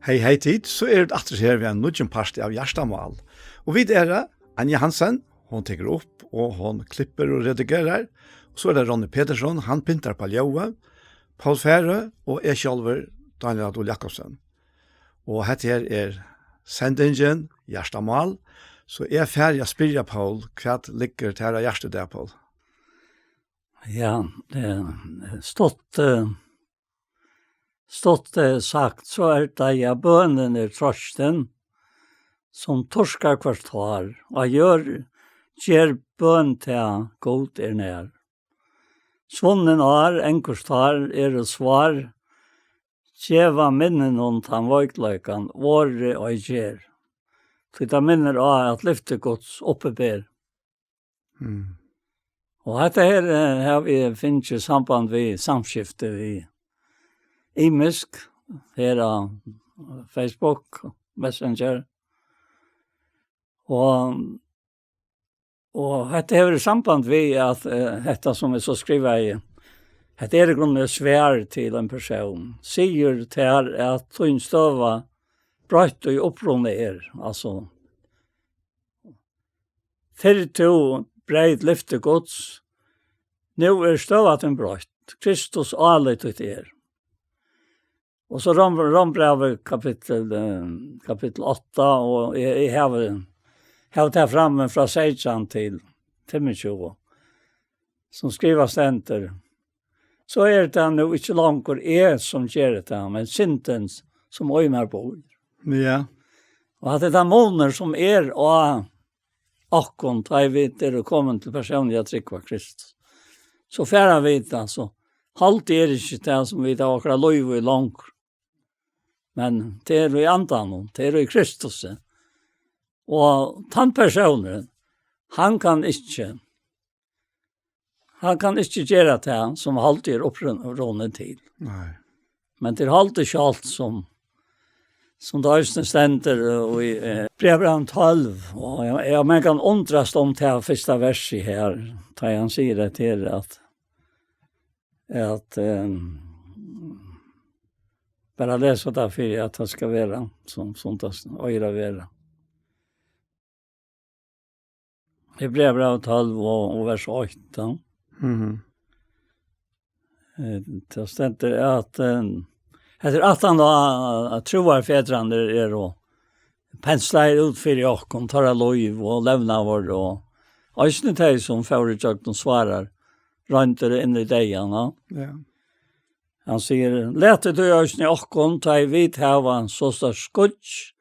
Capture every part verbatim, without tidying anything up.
Hey, hey, tit, so eru vit aftur her við ein nýggjum parti av Hjartamál. Og vit eru Anja Hansen, hon tekur upp, og hon klippir og redigerar. Og so er tað Ronny Petersson, hann pyntar upp á ljóðið, Poul Færø og eg sjálvur, Daniel Adol Jakobsen. Og hetta her er sendingin Hjartamál, so eg fari at spyrja Poul, hvat liggur tær á hjarta í dag, Poul? Ja, eh, stutt, eh, stutt, eh, sagt, so er tað, ja, bønin er trøstin, sum turkar hvørt tár, á jørð ger bøn tað, Gud er nær. Svunnin ár, angurs tár, eru svár, geva minninum tann veikleikan, orðið ei ger. Tí tað minnir á, at lyfti Guds uppi ber. Mm. Og hetta her, eh, havi eg fingið samband við samskifti við ymisk, her á Facebook, Messenger. Og, og hetta hevur samband við, at, eh, hetta sum eg so skrivaði, hetta er í grundini svar til ein persón. Sigur tær, at tín støða broytt í uppruna er, altso, fyrr tú breyt lyfti Guds, nú er støða tín broytt. Kristus álit títt er. Og so Rom-, Rombrævið kapittul, eh, kapittul átta, og eg, eg havi, havi tað frammi frá seytjan til fimmogtjúgu, sum skrivað stendur. So er tað nú ikki longur eg, sum geri tað, men syndin, sum í mær býr. Ja. Og at tað er munur, sum er á okkum, tá ið vit eru komin til persónliga trúgv á Kristus. So fara vit, altso, haldið er ikki tað, sum vit hava okkara lív í longur. Men tað er í andanum, tað er í Kristusi. Og tann persónurin, hann kann ikki, hann kann ikki gera tað, sum haldið er upprun-, runnið til. Nei. Men tað er haldið sjálvt, sum, sum tað eisini stendur, eh, í, eh, Brævbrævinum tólv. Og eg, eg, man kann undrast um tað fyrsta versið her, tá hann sigur at her, at, at, ehm, bara lesa tað fyri, at tað skal vera, sum, sum tað eigur at vera. Hebreabrævið tólv og, og vers eitt, ja. Mhm. Eh, tað stendur at, eh, hetta er aftan á, at trúarfedrarnir eru penslaðir út fyri okkum, teirra lív og levnaður, og eisini tey, sum fóru ígjøgnum svárar royndir inn í deyðan, ja. Ja. Hann sigur: "Latið tí eisini okkum, tá ið vit hava so stórt skýggj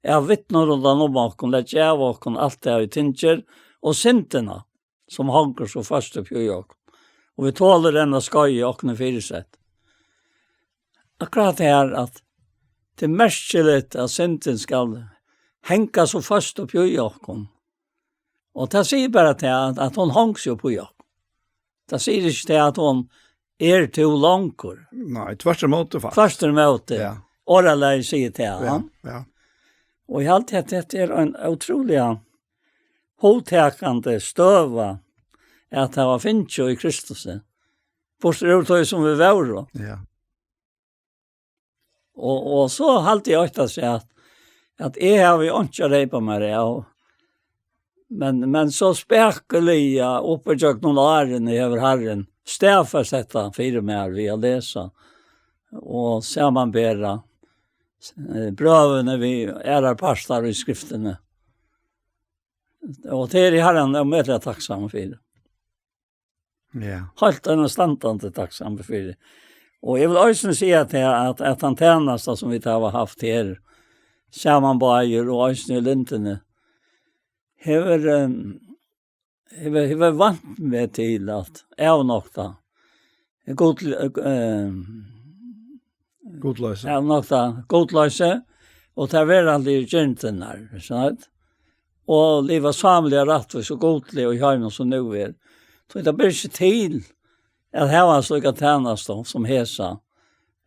av vitnum rundan um okkum, leggja av okkum alt tað, ið tyngir, og syndina, sum hongur so føst uppi í okkum, og vit tola renna skeiðið, okkum er fyrisett." Akkurát her, at tað er merkiligt, at syndin skal hanga so føst uppi í okkum. Og tað sigur bara tað, at, at hon hong seg upp í okkum. Tað sigur ikki tað, at hon er tú longur. Nei, tvørturímóti, faktiskt. Tvørturímóti. Ja. Orðalagið sigur tað, ja, ja. Og eg haldi, at hetta er ein ótrúliga hugtakandi støða at hava fingið í Kristusi. Burtur úr tí, sum vit vóru. Ja. Og, og so haldi eg ofta seg at, at eg havi einki at reypa mær av. Men, men so spakuliga upp ígjøgnum árini hevur Harrin staðfest hetta fyri mær við at lesa og samanbera, eh, brøvini við aðrar partar í skriftini. Og tað eri eg Harranum ómetaliga takksamur fyri. Ja. Heilt einastandandi takksamur fyri. Og eg vil eisini siga at, at, at tann tænasta, sum vit hava havt her, saman báðir og eisini í Lindini, hevur, ehm, hevur, hevur vant meg til at avnokta gud-, ehm, Gudloysi. Avnokta gudloysi og tær veraldligu girndirnar, ikki sant? Og liva sámiliga, rættvísa og gudliga í heiminum, sum nú er. So tað ber ikki til at hava slíka tænastu sum hesa,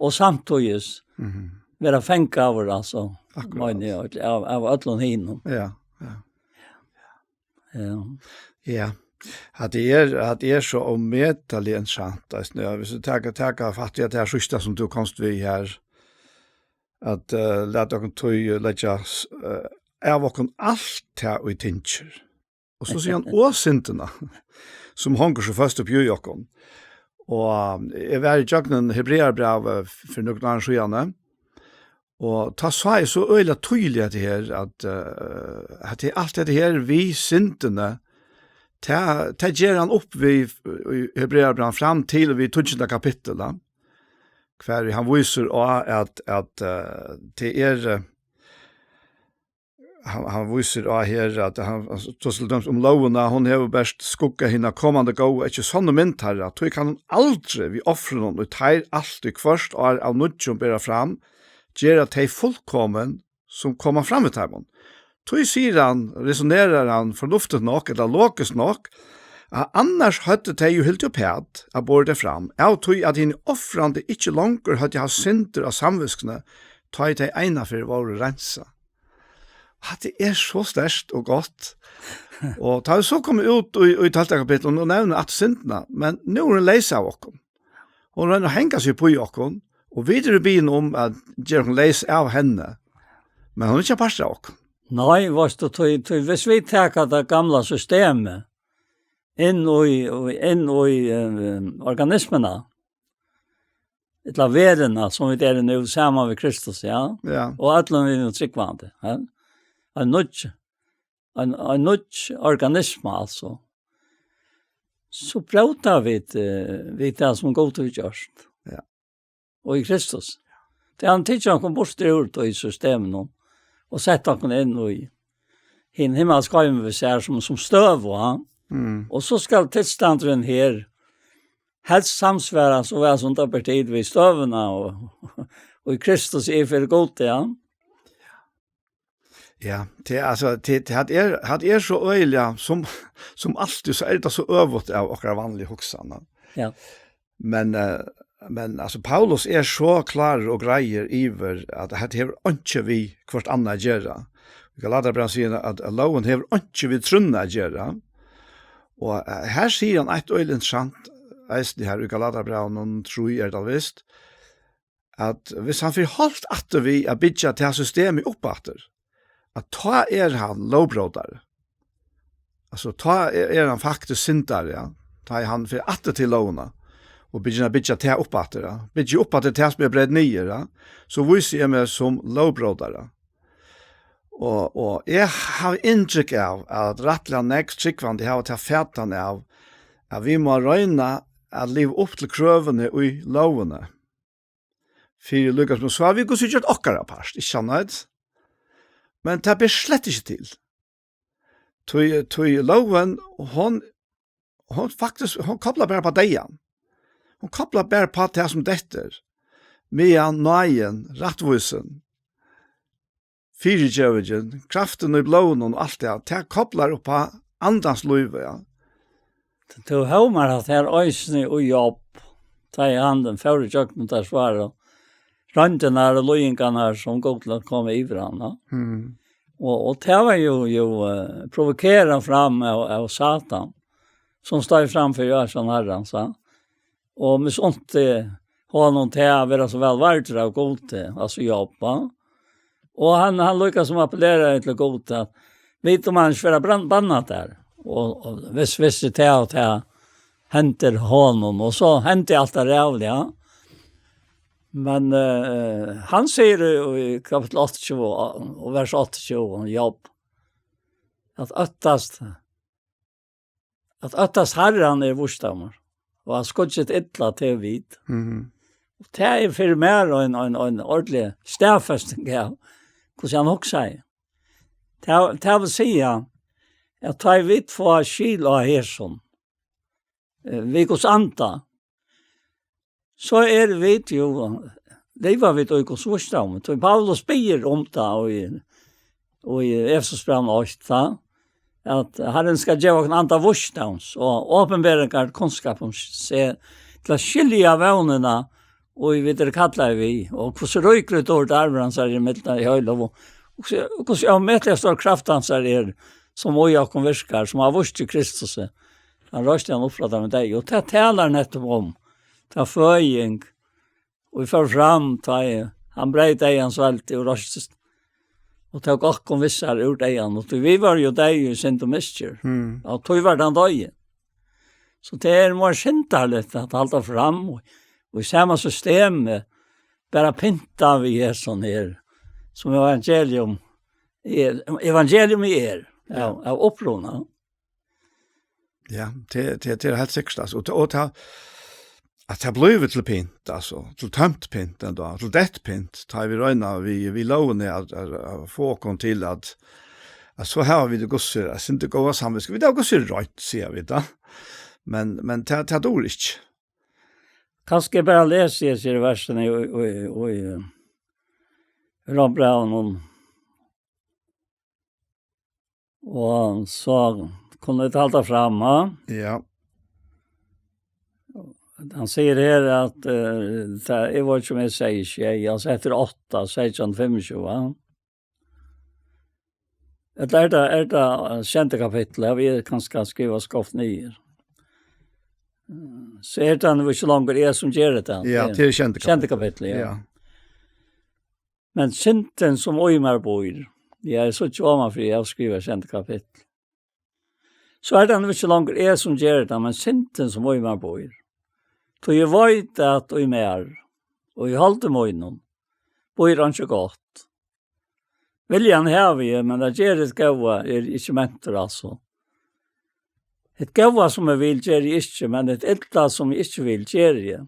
og samtíðis Mhm. vera fangaður, altso, Akkurát. meini eg, av, av øllum hinum. Ja, ja. Ja. Ja. At tað er, at tað er so ómetaliga interessant, veitst tú, ja, viss tú taka, taka fatt í at tað er síðsta sum tú komst við her, at uh, lata okkum tí leggja uh, av okkum alt tað í tyngir. Og so sigur hann, og syndina, sum hongur so fast upp í okkum. Og eg var í gjøgnum Hebrearabræv fyri nøkrum árum síðan, og tá sá eg so øgiliga týðiliga hetta her, at, uh, at tað, alt hetta her við syndini, tað, tað ger hann upp við í Hebrearabrævinum fram til við tíggjunda kapittul, tá. Hvar hann vísir á at, at uh, tað er uh, hann, hann vísir á her, at hann, hann tosar til dømis um lógina, hon hevur bert skugga hinna komandi góðu, ikki sonnu mynd, Harra, tí kann hon aldri við ofrunum, ið teir alt í hvørt ár av nýggjum bera fram, gera tey fullkomin, sum koma fram við teimum. Tí sigur hann, resonerar hann fornuftigt nokk, ella logiskt nokk, at annars høvdu tey jo hildið uppat at borið tey fram, av tí at hini ofrandi ikki longur høvdu havt syndir á samvitskuni, tá ið tey einaferð vóru reinsað. Hatta er so sterkt og gott. Og tá vit so koma út í, í tólvta kapittul, og nú nevnir aftur syndina, men nú er hon leys av okkum. Hon roynir at hanga seg upp í okkum, og vit eru biðin um at gera okkum leys av henni. Men hon er ikki ein partur av okkum. Nei, veitst tú, tí, tí, hvis vit taka tað gamla systemið inn í, í, inn í uh, organismuna, ella verðina, sum vit eru nú, saman við Kristus, ja? Ja. Og øllum við nú trúgvandi, ja? Ein nýggj, ein, ein nýggj organisma, altso. So bróta vit, uh, vit tað, sum Gud hevur gjørt. Ja. Og í Kristus. Tað er hann tikið okkum burtur úr tí systeminum og sett okkum inn í hin himmalska heim við sær sum, sum støðu, ja? Mm. Og so skal tilstandurin her helst samsvara so væl sum tað ber til við støðuna og, og í Kristus er fyri Gud, ja. Ja, tað er, altso, tað, tað er, tað er so øgiliga, sum, sum altíð, so er tað so øvugt av okkara vanligu hugsan, ja. Ja. Men, eh, men, altso, Paulus er so klárur og greiður yvir, at hetta hevur einki við hvørt annað at gera. Í Galatarabrævinum sigur hann, at, at lógin hevur einki við trúnna at gera. Og, eh, her sigur hann eitt øgiliga interessant, eisini her í Galatarabrævinum trý er tað vist, at hvis hann fer hálvt aftur við at byggja tað systemið upp aftur, at tá er hann lógbrótari. Altso, tá er, er hann faktiskt syndari, ja. Tá er hann fer aftur til lógina, og byrjar at byggja tað upp aftur, ja. Byggja upp aftur tað sum er breytt niður, ja. So vísi eg meg sum lógbrótara. Og, og eg havi inntrykk av, at rættiliga nógv trúgvandi hava tað fatan av, at vit má royna at liva upp til krøvini í lógini. Fyri líka sum, so hava vit Gud gjørt okkara part, ikki sant? Men tað ber slett ikki til. Tí, tí lógin, hon, hon faktiskt, hon koplar bara upp á deyðan. Hon koplar bara upp á tað sum dettur. Meðan náðin, rættvísin, fyrigevingin, kraftin í blóðinum og alt tað, tað koplar upp á andans lív, ja. Tú hómar hatta her eisini í Job, tá ið hann fór í gjøgnum tær sváru royndirnar og líðingarnar, sum Gud læt koma yvir hann, ja. Mm. Og, og tað var jo, jo eh, provokerað fram av, av Satan, sum stóð fram fyri Jósef Harrans, ja. Og misunti honum tað at vera so væl vardur av Gudi, altso Job, va? Og hann, hann líka sum appellerar til Gud, at vit um hann ikki vera bran-, bannað har. Og, og hvis, hvis tað og tað hendir honum, og so hendi alt tað ræðuliga. Men eh, hann sigur í, í kapittul áttaogtjúgu og vers áttaogtjúgu um Job, at óttast, at óttast Harran er vísdómur, og at skýggja illa til vit. Mhm. Og tað er fyri mær ein, ein, ein ordentlig staðfesting av, hvussu hann hugsaði. Tað, tað vil siga, at tá vit fáa skil á hesum, eh, við Guds anda, so eru vit jo, liva vit í Guds vísdóm. Tí Paulus biður um tað í, í Efesusbrævinum eitt, tá, at Harrin skal geva okkum anda vísdóms og opinberingar, kunnskap um seg, til at skilja vónina, og vit eru kallaðir við, og hvussu ríkligt dýrt arvur hansara er millum tey heilagu, og hvussu, hvussu ómetaliga stór kraft hansara er, sum í okkum virkar, sum hava víst í Kristusi. Hann reisti hann upp frá teimum deyðu, og tað talar nettupp um ta føðing, og vit fóru fram, tá ið Hann breyt deyðans veldi og reistist og tók okkum við sær úr deyðanum. Og tí vit vóru jú deyð í synd og misgerð. Mm. Og tí var hann deyður. So tað er meir syndarligt at halda fram og, og í sama systemi bara pynta við hesum her, sum evangelium er, evangelium er, ja, av, av uppruna. Ja, tað, tað, tað er heilt sikkurt, altso. Og, og tað, at tað blívur til pynt, altso, til tómt pynt, enda, til deytt pynt, tá vit royna, vit, vit lógin er at, at, at fáa okkum til at, at so hava vit tað gott, at synd er góða samvitsku. Vit hava gott rætt, siga vit tá. Men, men tað, tað dugir ikki. Kanska eg bara lesi hesi her versini í, í, í, í Rómbrævinum. Og so kunnu vit halda fram, ha? Ja. Hann sigur her at, eh, tað, eg veit ikki um eg sigi sjey, altso, hetta er átta, seytjan, fimmogtjúgu, ha? Ella er tað, er tað, eh, sjeynda kapittul, har vit kanska skriva skeivt niður. So er tað nú ikki longur eg sum geri tað. Ja, tað er sjeynda sjeynda kapittul. Kapittul, ja. Ja. Men syndin sum í mær býr, ja, eg síggi oman fyri, eg havi skrivað sjeynda kapittul. So er tað nú ikki longur eg sum geri tað, men syndin sum í mær býr. Tí eg veit at í mær, og í holdi mínum, býr einki gott. Viljan havi eg, men at gera hið góða er ikki mentur, altso. Hið góða sum eg vil, geri eg ikki, men hið illa sum eg ikki vil, geri eg.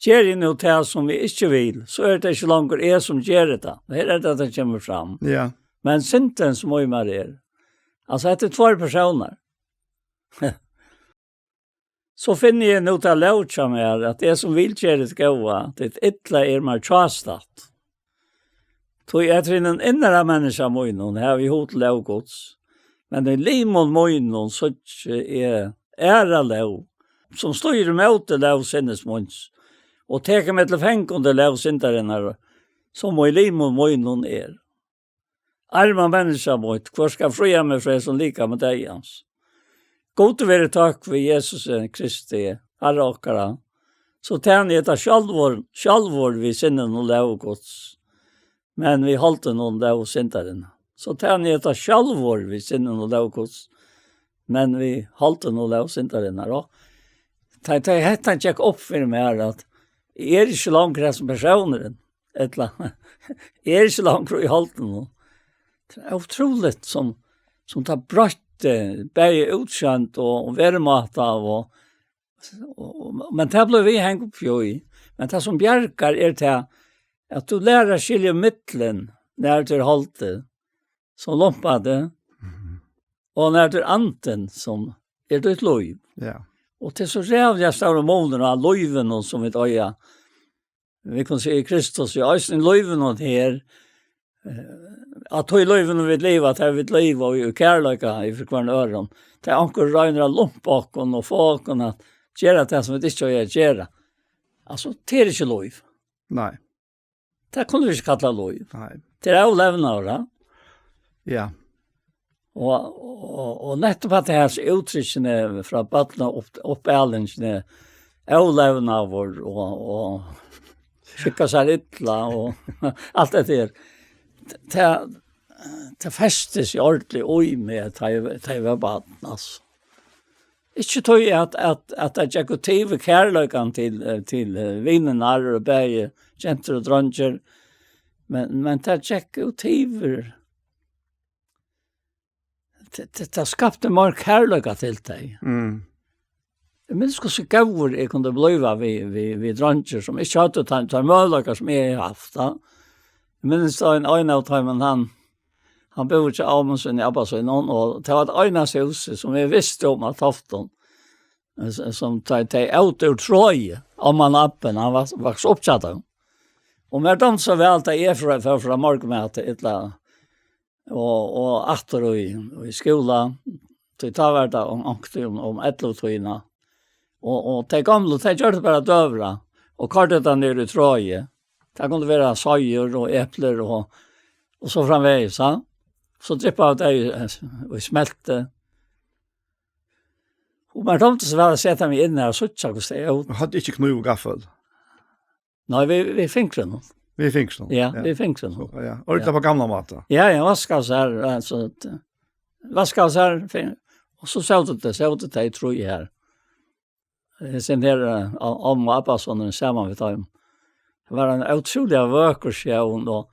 Geri eg nú tað sum eg ikki vil, so er tað ikki longur eg sum geri tað. Her er tað, tað kemur fram. Ja. Men syndin sum í mær er. Altso, hetta er tveir persónar. So finni eg nú ta lóg hjá mær, at eg sum vil gera tað góða, tað illa er mær hjástatt. Tí at í hinum innra menniskja mínum havi eg hug til lóg Guds, men í limum mínum síggi eg aðra lóg, sum stríðir móti lóg sinnis míns, og tekur meg til fang undir lóg syndarinnar, sum í limum mínum er. Arma menniskja mítt, hvør skal fría meg frá hesum likami deyðans? Gud veri tøkk við Jesusi Kristi, Harra okkara, so tæni eg tað sjálvur, sjálvur við sinninum lóg Guds, men við holdinum lóg syndarinnar. So tæni eg tað sjálvur við sinninum lóg Guds, men við holdinum lóg syndarinnar. Og tá, tá hetta gekk upp fyri mær, at eg eri ikki longur hesin persónurin, ella eg eri ikki longur í holdinum. Tað er ótrúligt, sum, sum tað broytti, bæði útsjónd og, og verumáta og, og, og, men tað bleiv við hang upp í. Men tað sum bjargar er tað, at tú lærir at skilja millum, nær tað er holdið, sum lumpar teg, mhm, og nær tað er andin, sum er títt lív. Ja. Og tað er so ræðuliga stórur munur á lívinum sum vit eiga. Vit kunnu siga í Kristus, ja, eisini í lívinum her, eh, at í lívinum vit liva, at har vit liva og í kærleika yvir hvørjum øðrum. Tá onkur roynir at lumpa okkum og fáa okkum at gera tað sum vit ikki eiga at gera. Altso, tað er ikki lív. Nei. Tað kunnu vit ikki kalla lív. Nei. Tað er avlevnaður, ja. Ja. Og, og, og nettupp at tað her úttrykkini frá barna upp, uppalingini, avlevnaður og, og skikka sær illa og alt hetta her. Tað, tað festist ordiliga í meg, tá eg, tá eg var barn, altso. Ikki tí at, at, at tað gekk út yvir kærleikan til, eh, til, eh, vinirnar, og bæði gentur og dreingir, men, men tað gekk út yvir, tað, tað, tað skapti meir kærleika til tey. Mm. Eg minnist, hvussu góður eg kundi blíva við, við, við dreingir, sum ikki høvdu teir, teir møguleikar, sum eg hevði havt, tá. Eg minnist ein, ein av teimum, hann, hann búði hjá ommu síni, abba sínum, og tað var tað einasta húsið, sum eg visti um á Toftum, eh, s-, sum tey, tey ótu úr tráði, omman og abbin, hann vaks-, vaks upp hjá teimum. Og mær dámdi so væl, tá eg fór, fór frá morgunmati, illa, og, og aftur í, í skúla, tí tá var tað um, onkuntíð um, um ellivutíðina. Og, og tey gomlu, tey gjørdu bara døgurða og koyrdu tað niður í tráðið. Tað kundi vera seiður og eplir og, og so framvegis, ha? So dryppaðu tey í, í smelti. Og mær dámdi so væl at seta meg inn har og síggja, hvussu tey ótu. Men høvdu ikki knív og gaffil? Nei, við, við fingrunum. Við fingrinum. Ja, við fingrinum. So, ja. Og tað var gamla máta. Ja, ja, vaskaðu sær, altso, at, vaskaðu sær, fin-, og so sótu tey, sótu tey, trúgvi eg, her. Hesin her, eh, Á-, Amma Abbason, saman við teimum. Tað var ein ótrúliga vøkur sjón, og,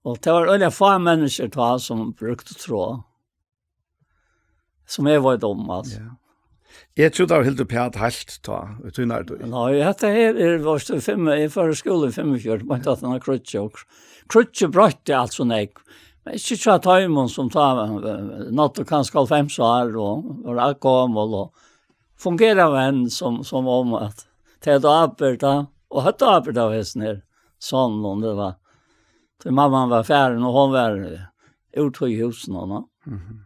og tað var øgiliga fá menniskju tá sum brúktu tráð. Sum eg veit um, altso. Ja. Eg trúgvi, tað var heilt uppat heilt tá, í tínari tíð. Nei, hetta her er, veitst tú, fimm, eg fór í skúla í fimmogfjøruti, beint aftan á kríggið, og kríggið broytti alt so nógv. Men ikki hjá teimum sum tá, eh, náddu kanska hálvfems ár og vóru gomul og fungera enn sum, sum um at tey høvdu ábyrgd, og høvdu ábyrgd av hesum her, soninum, tað var, tí mamman var farin, og hon var, eh, úti í húsinum, no? Mhm.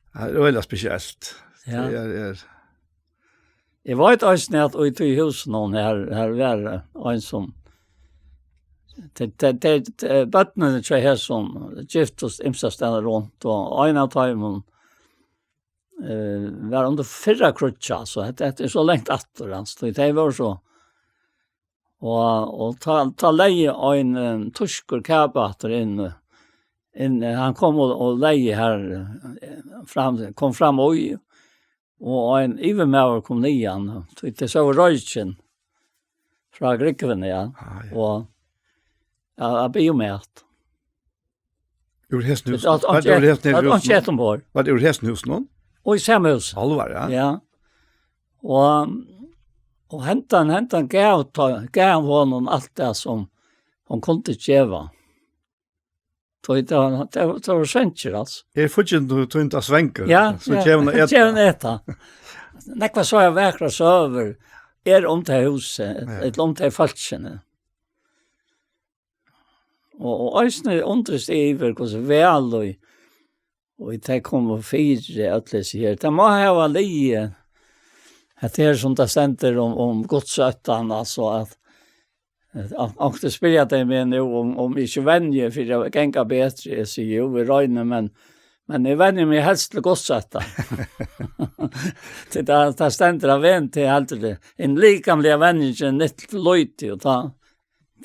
Tað er øgiliga spesielt. Ja. Tað er, er Eg veit eisini, at í tí húsinum her, her var, eh, ein sum, te, te, te, te, børnini hjá hesum giftust ymsastaðni runt, og ein av teimum, eh, var undir fyrra kríggj, altso, hetta, hetta er so langt aftur, altso, tí tey vóru so, og, og tá, tá legði ein, eh, týskur kavbátur inn, inn, eh, hann kom og, og legði her, eh, fram, kom fram í, og ein yvirmaður kom niðan, tí tey sóu roykin frá grúgvuni, ja. Ah, ja. Og at, at biðja um mat. Úr hesum húsinum? At, at, Var tað úr hesum at, húsinum? At, at, umborð. Var tað úr hesum húsinum? Og í sama hús. Álvara, ja. Ja. Og, og hentan, hentan gav, ta, gav honum alt tað sum hon kundi geva. Tí tað var, tað var, tað var seinkjur, altso. Er fíggindin tín tá svangur? Ja, so ja. Gevur hann at eta. Gevur hann at eta. Nógvar so vakrar søgur eru um tað húsið, ja, ella um tey fólkini. Og, og eisini undrist eg yvir, hvussu væl og, og tey komu fyri, øll hesi her. Tað má hava ligið, at tað er sum tað stendur um, um Guds óttan, altso at, at, at onkur spyrja tey meg nú, um, um eg ikki venji fyri at ganga betri, eg sigi, jú, eg royni, men, men eg venji meg helst til Guds ótta. Tí tað, tað stendur at venja til, heldur tað. Hin likamliga venjingin er nyttlítlig, og tá,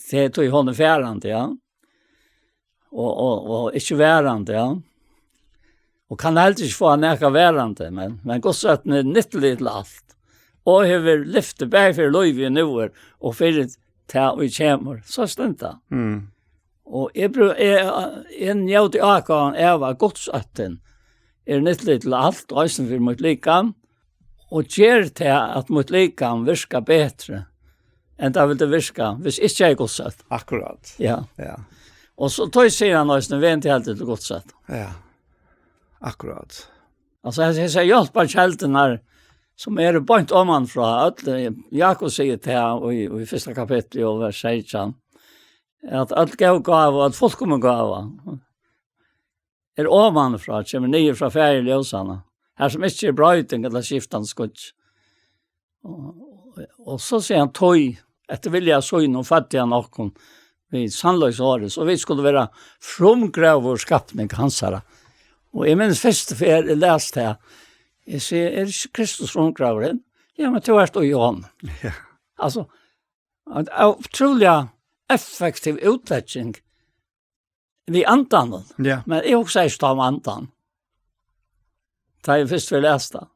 tað er tí hon er farandi, ja. Og, og, og ikki verandi, ja. Og kann heldur ikki fáa nakað verandi, men, men Guds óttin er nyttulig til alt. Og hevur lyfti bæði fyri lívið nú er, og fyri tað ið kemur. So stendur tað. Mm. Og eg bru-, eg, eg njóti ágóðan av at Guds óttin er nyttulig til alt, eisini fyri mítt likam, og ger tað at mítt likam virkar betri, enn tað vildi virka, hvis ikki eg Guds ótta. Akkurát. Ja. Ja. Og so, tá sigur hann eisini, venj teg heldur til Guds ótta. Ja. Akkurát. Altso, hesar, hesar hjálparkeldurnar, sum eru beint oman frá, øll, Jákup sigur tað í, í fyrsta kapitli og vers seytjan, at øll góð gáva, øll fullkomin gáva, er oman frá, kemur niður frá Faðir ljósanna, har sum ikki er broyting ella skiftandi skýggj. Og, og so sigur hann, tí, eftir vilja sínum føddi hann okkum við sannleiksorði, so vit skulu vera frumgróður skapning hansara. Og eg minnist fyrstu ferð eg las tað, eg sigi, er ikki Kristus frumgróðurin? Ja, men tú ert í honum. Ja. Altso, ein ótrúliga effektiv útlegging við andanum. Ja. Men eg hugsaði ikki tá um andan. Tá eg fyrst fekk lesa tað.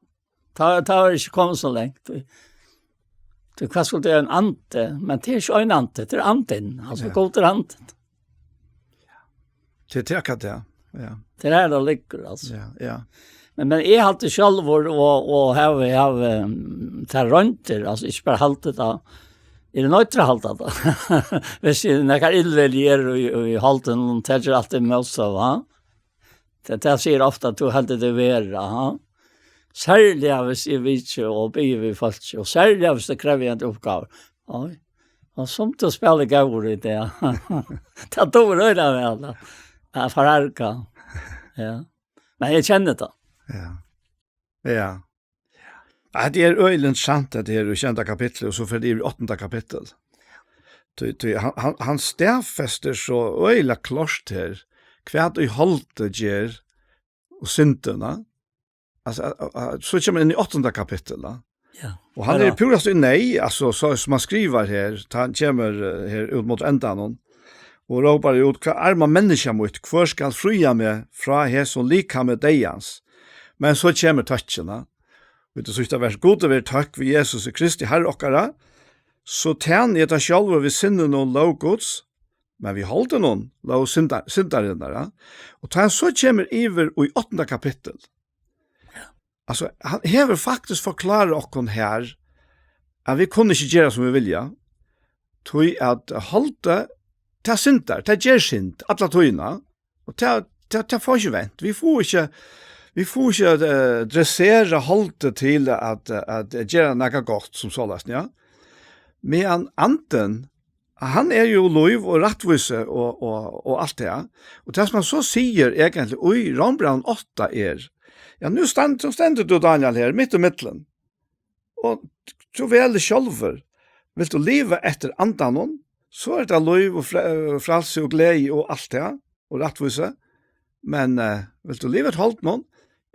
Tá, tá var eg ikki komin so langt. Tí, tí hvat skuldi ein andi? Men tað er ikki ein andi, tað er andin. Altso, ja. Gud er andin. Tað er akkurát tað, ja. Tað er har tað liggur, altso. Ja, ja. Men, men eg haldi sjálvur, og, og havi, havi, mm, tað royndir, altso, ikki bara haldið tað, eg eri noyddur at halda tað. Hvis eg nakar illvilji er í, í holdinum, tað er altíð mótstøða, ha? Tað, tað sigur ofta, at tú heldur teg vera, ha? Serliga hvis eg vitji og biði við fólki, og serliga hvis tað er krevjandi uppgávur. Oj, og sum tú spælir góður í dag. Tað dugir øgiliga væl, ja. Ja, forarga. Ja. Men eg kenni tað. Ja. Ja. Ja, tað er øgiliga interessant, at tað er í sjeynda kapitli, og so fer tað yvir í áttanda kapittul. Tí, tí hann, hann, hann staðfestir so øgiliga klárt her, hvat ið holdið ger og syndina. Altso, a, a, a, so kemur inn í áttanda kapittul, da. Ja. Og hann er púrasta í neyð, altso, so sum hann skrivar her, tá hann kemur eh, her út móti endanum, og rópar út: "Hvat arma menniskja mítt, hvør skal fría meg frá hesum likami deyðans?" Men so kemur tøkkin, ha. Vit síggja vers: "Gudi veri tøkk við Jesusi Kristi, Harra okkara, so tæni eg tá sjálvur við sinninum lóg Guds, men við holdinum lóg synda-, syndarinnar." Ja. Og tá hann so kemur yvir í áttanda kapittul, altso, hann hevur faktiskt forklárað okkum her, at vit kunnu ikki gera sum vit vilja, tí at holdið, tað syndar, tað ger synd, alla tíðina, og tað, tað, tað fáa ikki vent. Vit fáa ikki, vit fáa ikki eh, dressera holdið til at, at gera nakað gott sum soleiðis, ja. Meðan andin, hann er jo lív og rættvísi og, og, og alt det. Og det som han så sier egentlig i Rómbrævinum átta er, ja, nú stand, nú stendur tú, Daniel, her mitt í millum. Og tú velur sjálvur. Vilt tú liva eftir andanum, so er det lív og fre- frælsi og gleði og alt det, og rættvísi. Men uh, vilt tú liva eftir holdinum,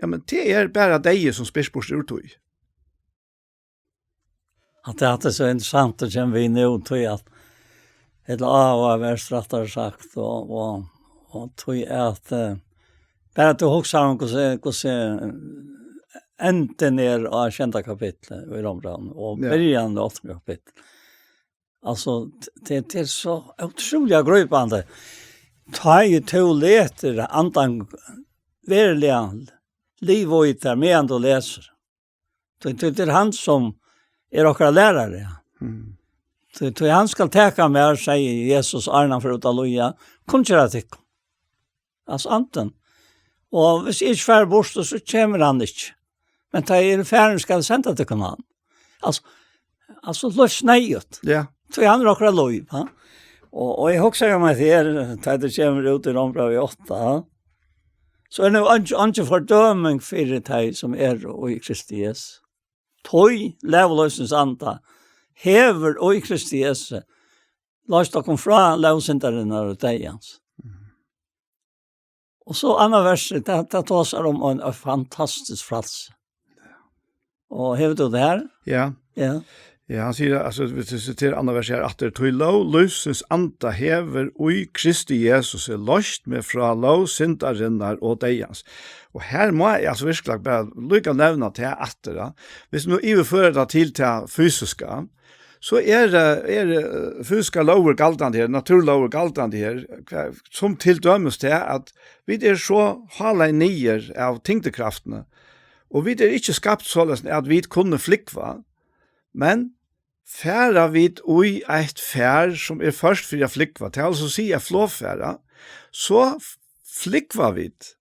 ja, men det er bara deg som spyr bort ur tog. At det er så interessant at kjenne vi nå, tror jeg at et eller annet har vært rettere sagt, og, og, og tror jeg at uh, bare at du husker om hvordan, hvordan enden er av kjente kapitlet i Rombrand, og ja. Begynnelsen av åttende kapittel. Altså, det, det er så utrolig gripende. Ta i to leter andan verilig liv og ut der, medan du leser. Det, det, det er han som er akkurat lærere, ja. Mm. Det, det han skal teke med, sier Jesus, Arne for ut av loja. Kom til deg, altså anten. Og hvis jeg ikke fer bort, så kommer han ikke. Men ta er ferdig, skal jeg sende til han. Altså, altså løs nøyet. Ja. Så jeg har akkurat lov, ha? Og, og jeg husker jo meg til, da det kommer ut i Rombrevet åtte, ha? Så er det jo ikke, ikke fordøming for det som er i Kristi Jesus. Tøy, leveløsens anda, hever og i Kristi Jesus, løst dere fra levsyndarinnar og deg hans. Og så andre verset, det, det tar seg om en, en fantastisk frelse. Og hever du det her? Ja. Ja. Ja, han sier, altså, hvis du siterer andre vers her, at det tog lov, løsens anda hever, og i Kristi Jesus er løst med fra lov, syndarinnar og deg hans. Og her må jeg altså virkelig bare lykke nevne til etter, da. Hvis du nå overfører det til det fysiske, så er, eh, er eh, fysiske lover galtande her, naturlover galtande her, hva- som til dømes til at vi er så halvt nyer av tyngdekraftene, og vi er ikke skapt således at vi kunne flikva, men færa vit í eitt fær, som er først fyri at flikva, til altså å si at flogfæra, så f- flikva vit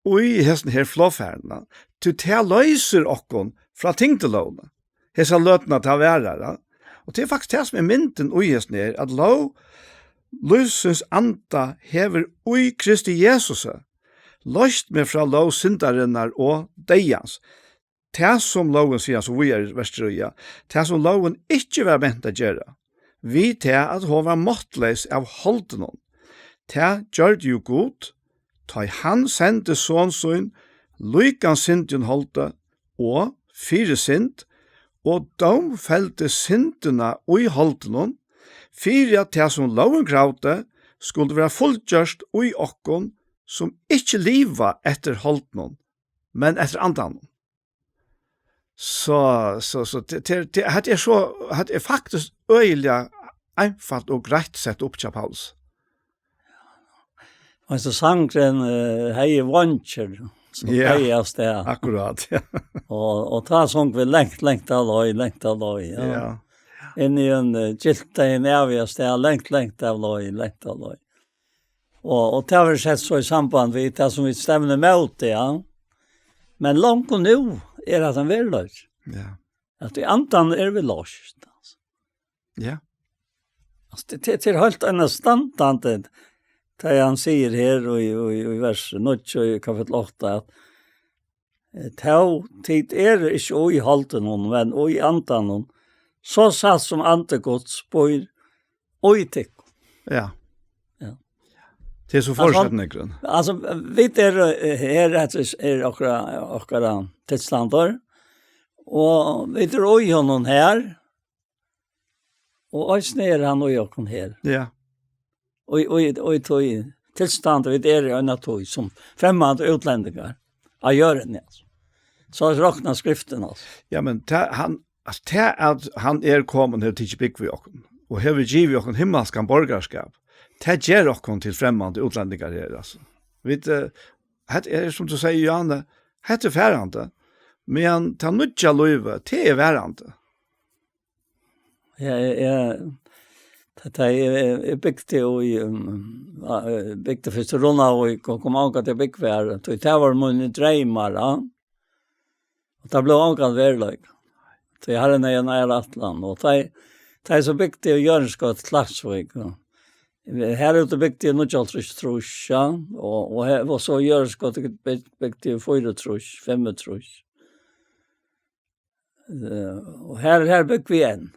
í hesin her flogfærna, tí tað loysir okkum frá tyngdulógini. Hesa løtuna tað varar, ja. Og tað er faktiskt tað sum er myndin í hesin her, at lóg lívsins anda hevur í Kristi Jesusi loyst meg frá lóg syndarinnar og deyðans. Tað sum lógin, sigur hann so víðari í vers trý, ja, tað sum lógin ikki var ment at gera, við tað at hon var máttleys av holdinum, tað gjørdi jú Gud, tá ið hann sendi son sín, líkan syndigum holdi, og fyri synd, og dómfeldi syndina í holdinum, fyri at tað sum lógin kravdi, skuldi vera fullgjørt í okkum, sum ikki liva eftir holdinum, men eftir andanum. So, so, so, te, te, te, hetta er so, hetta er faktiskt øgiliga einfalt og greitt sett upp hjá Paulus. Men så sangren uh, hei voncher, som Ja. Hei av sted. Akkurat, ja. Og, og ta sang vi lengt, lengt av løy, lengt av løy. Ja. Ja. Inn i en uh, gilt en av av sted, lengt, lengt av løy, lengt av løy. Og, og det har vi sett så i samband med det som vi stemmer mot, ja. Men langt og nå er at han vil løy. Ja. At i andan er vi løst. Altså. Ja. Altså, det, det, det er helt annet standard, det han sier her i, i, i vers nødt i kapittel åtte, at eh, «Tau, tit er ikke i holden hon, men i andan hon, så satt som ande Guds bor i tikk.» Ja. Ja. Det er så fortsetningren. Altså, vi er eh, her, at det er akkurat, akkurat tidsstander, Og vit eru í honum her, og eisini er hann í okkum her. Ja. Og, og, og í tí tilstand, vit eru í eina tíð, sum fremmand útlendingar á jørðini, altso. So roknar skriftin, altso. Ja, men ta, hann, altso, ta at hann er komin her til búgv við okkum, og hevur givið okkum himmalskan borgarskap, ta ger okkum til fremmand útlendingar her, altso. Vit, eh, hetta er, sum tú sigur, Johanne, hetta er farandi, men ta nýggja lívið, tað er varandi. Ja, eg, eg, tað, tað, eg, eg bygdi í, um, ja, eg bygdi fyrst í Runavík og kom ongantíð at búgva har. Tí tað var mínir dreymar, ja. Og tað bleiv ongantíð veruleiki. Tí Harrin hevði eina aðra ætlan, og tað, tað er so bygdi í Jørðinskøtu, Klaksvík, ja. Her úti bygdi eg níggjuoghálvtrýss, trýss, ja, og, og her, og so Jørðinskøtu bygdi eg fýraogtrýss, fimmogtrýss. Eh, og her, her bygdi vit enn.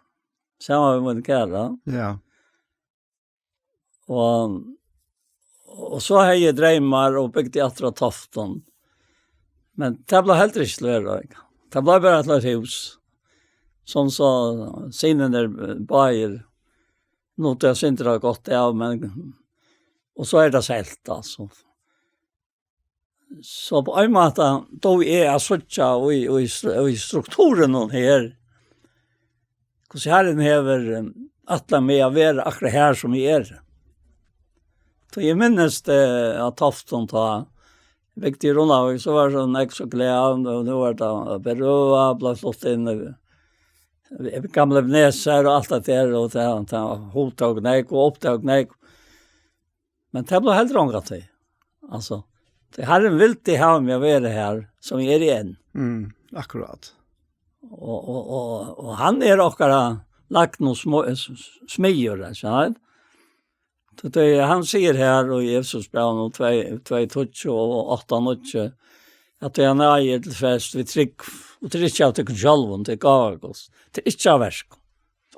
Saman við mín kæra. Ja. Og, og so hevði eg dreymar og bygdi aftur á Toftum. Men tað bleiv heldur ikki til veruleika. Tað bleiv bara til eitt hús. Sum so synirnir, eh, báðir nutu eitt sindur av gott av, men, og so er tað selt, altso. So á ein máta, tá eg eri at síggja í, í, í strukturinum her, hvussu Harrin hevur, eh, ætlað meg at vera akkurát her, sum eg eri. Tá eg minnist, eh, á Toftum, tá eg bygdi í Runavík, so var so nógv so glað, og nú er tað berøvað, bleiv flutt inn í, í gamla Ebenezer og alt tað har, og tað, tað hugtók nógv og upptók nógv. Men tað bleiv heldur ongantíð. Altso, tí Harrin vildi hava meg at vera her, sum eg eri enn. Mm, akkurát. Og, og, og, og hann er okkara lagn og smó-, s-, s-, smiður, ikki sant? Tí, tí hann sigur her í Efesusbrævinum tvey, tvey tíggju og átta níggju, at tað er náði er til fest við trúgv, og tað er ikki av tykkum sjálvum, tað er gáva Guds. Tað er ikki av verkum.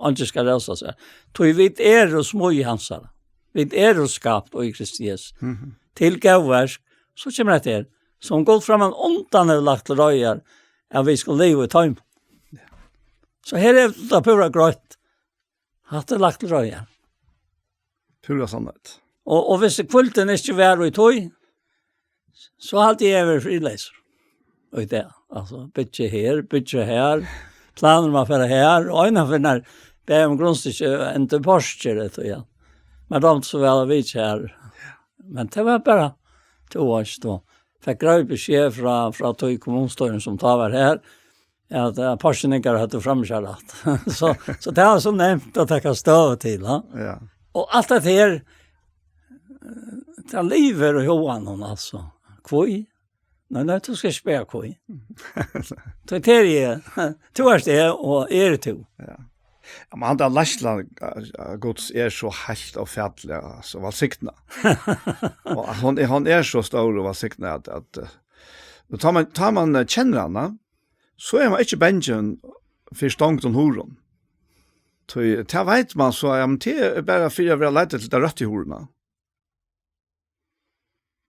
Eingin skal rósa sær. Tí vit eru smíð hansara. Vit eru skapt í Kristi Jesu. Mhm. Til góð verk, so kemur hetta her, sum Gud frammanundan hevur lagt til reiðar, at vit skulu liva í teimum. So her er tað púra greitt. Hatta er lagt til reiðar. Púra sannheit. Og, og hvis hvíldin ikki var í tí, so haldi eg eg verið fríleysur. Og í dag, altso, byggja her, byggja her, planir um at fara her, og eina ferð nær bað eg um grundstykki, enda portur, veit tú, ja. Men dámdi so væl at vitja her. Men tað var bara, tú veitst, og fekk greið besked frá, frá tí kommunustýrinum sum tá var her, at, eh, porturinnar høvdu framíhjárætt. So, so tað var so nemt at taka støðu til, ha? Ja. Og alt tað her, eh, tað livir í huganum, altso. Hví? Nei, nei, tú skalt ikki spyrja hví. Tí tað eri eg. Tú ert eg, og eg eri tú. Ja. Ja, men hann, tann leiðslan, eh, Guds er so heilt ófatilig, altso, vælsigna. Og at hon er, hon er so stór og vælsigna at, at, eh, og tá man, tá man, eh, kennir hana, so er man ikki bangin fyri stongdum hurðum. Tí tað veit man so, ja, men tað er bara fyri at vera leiddur til ta røttu hurðina.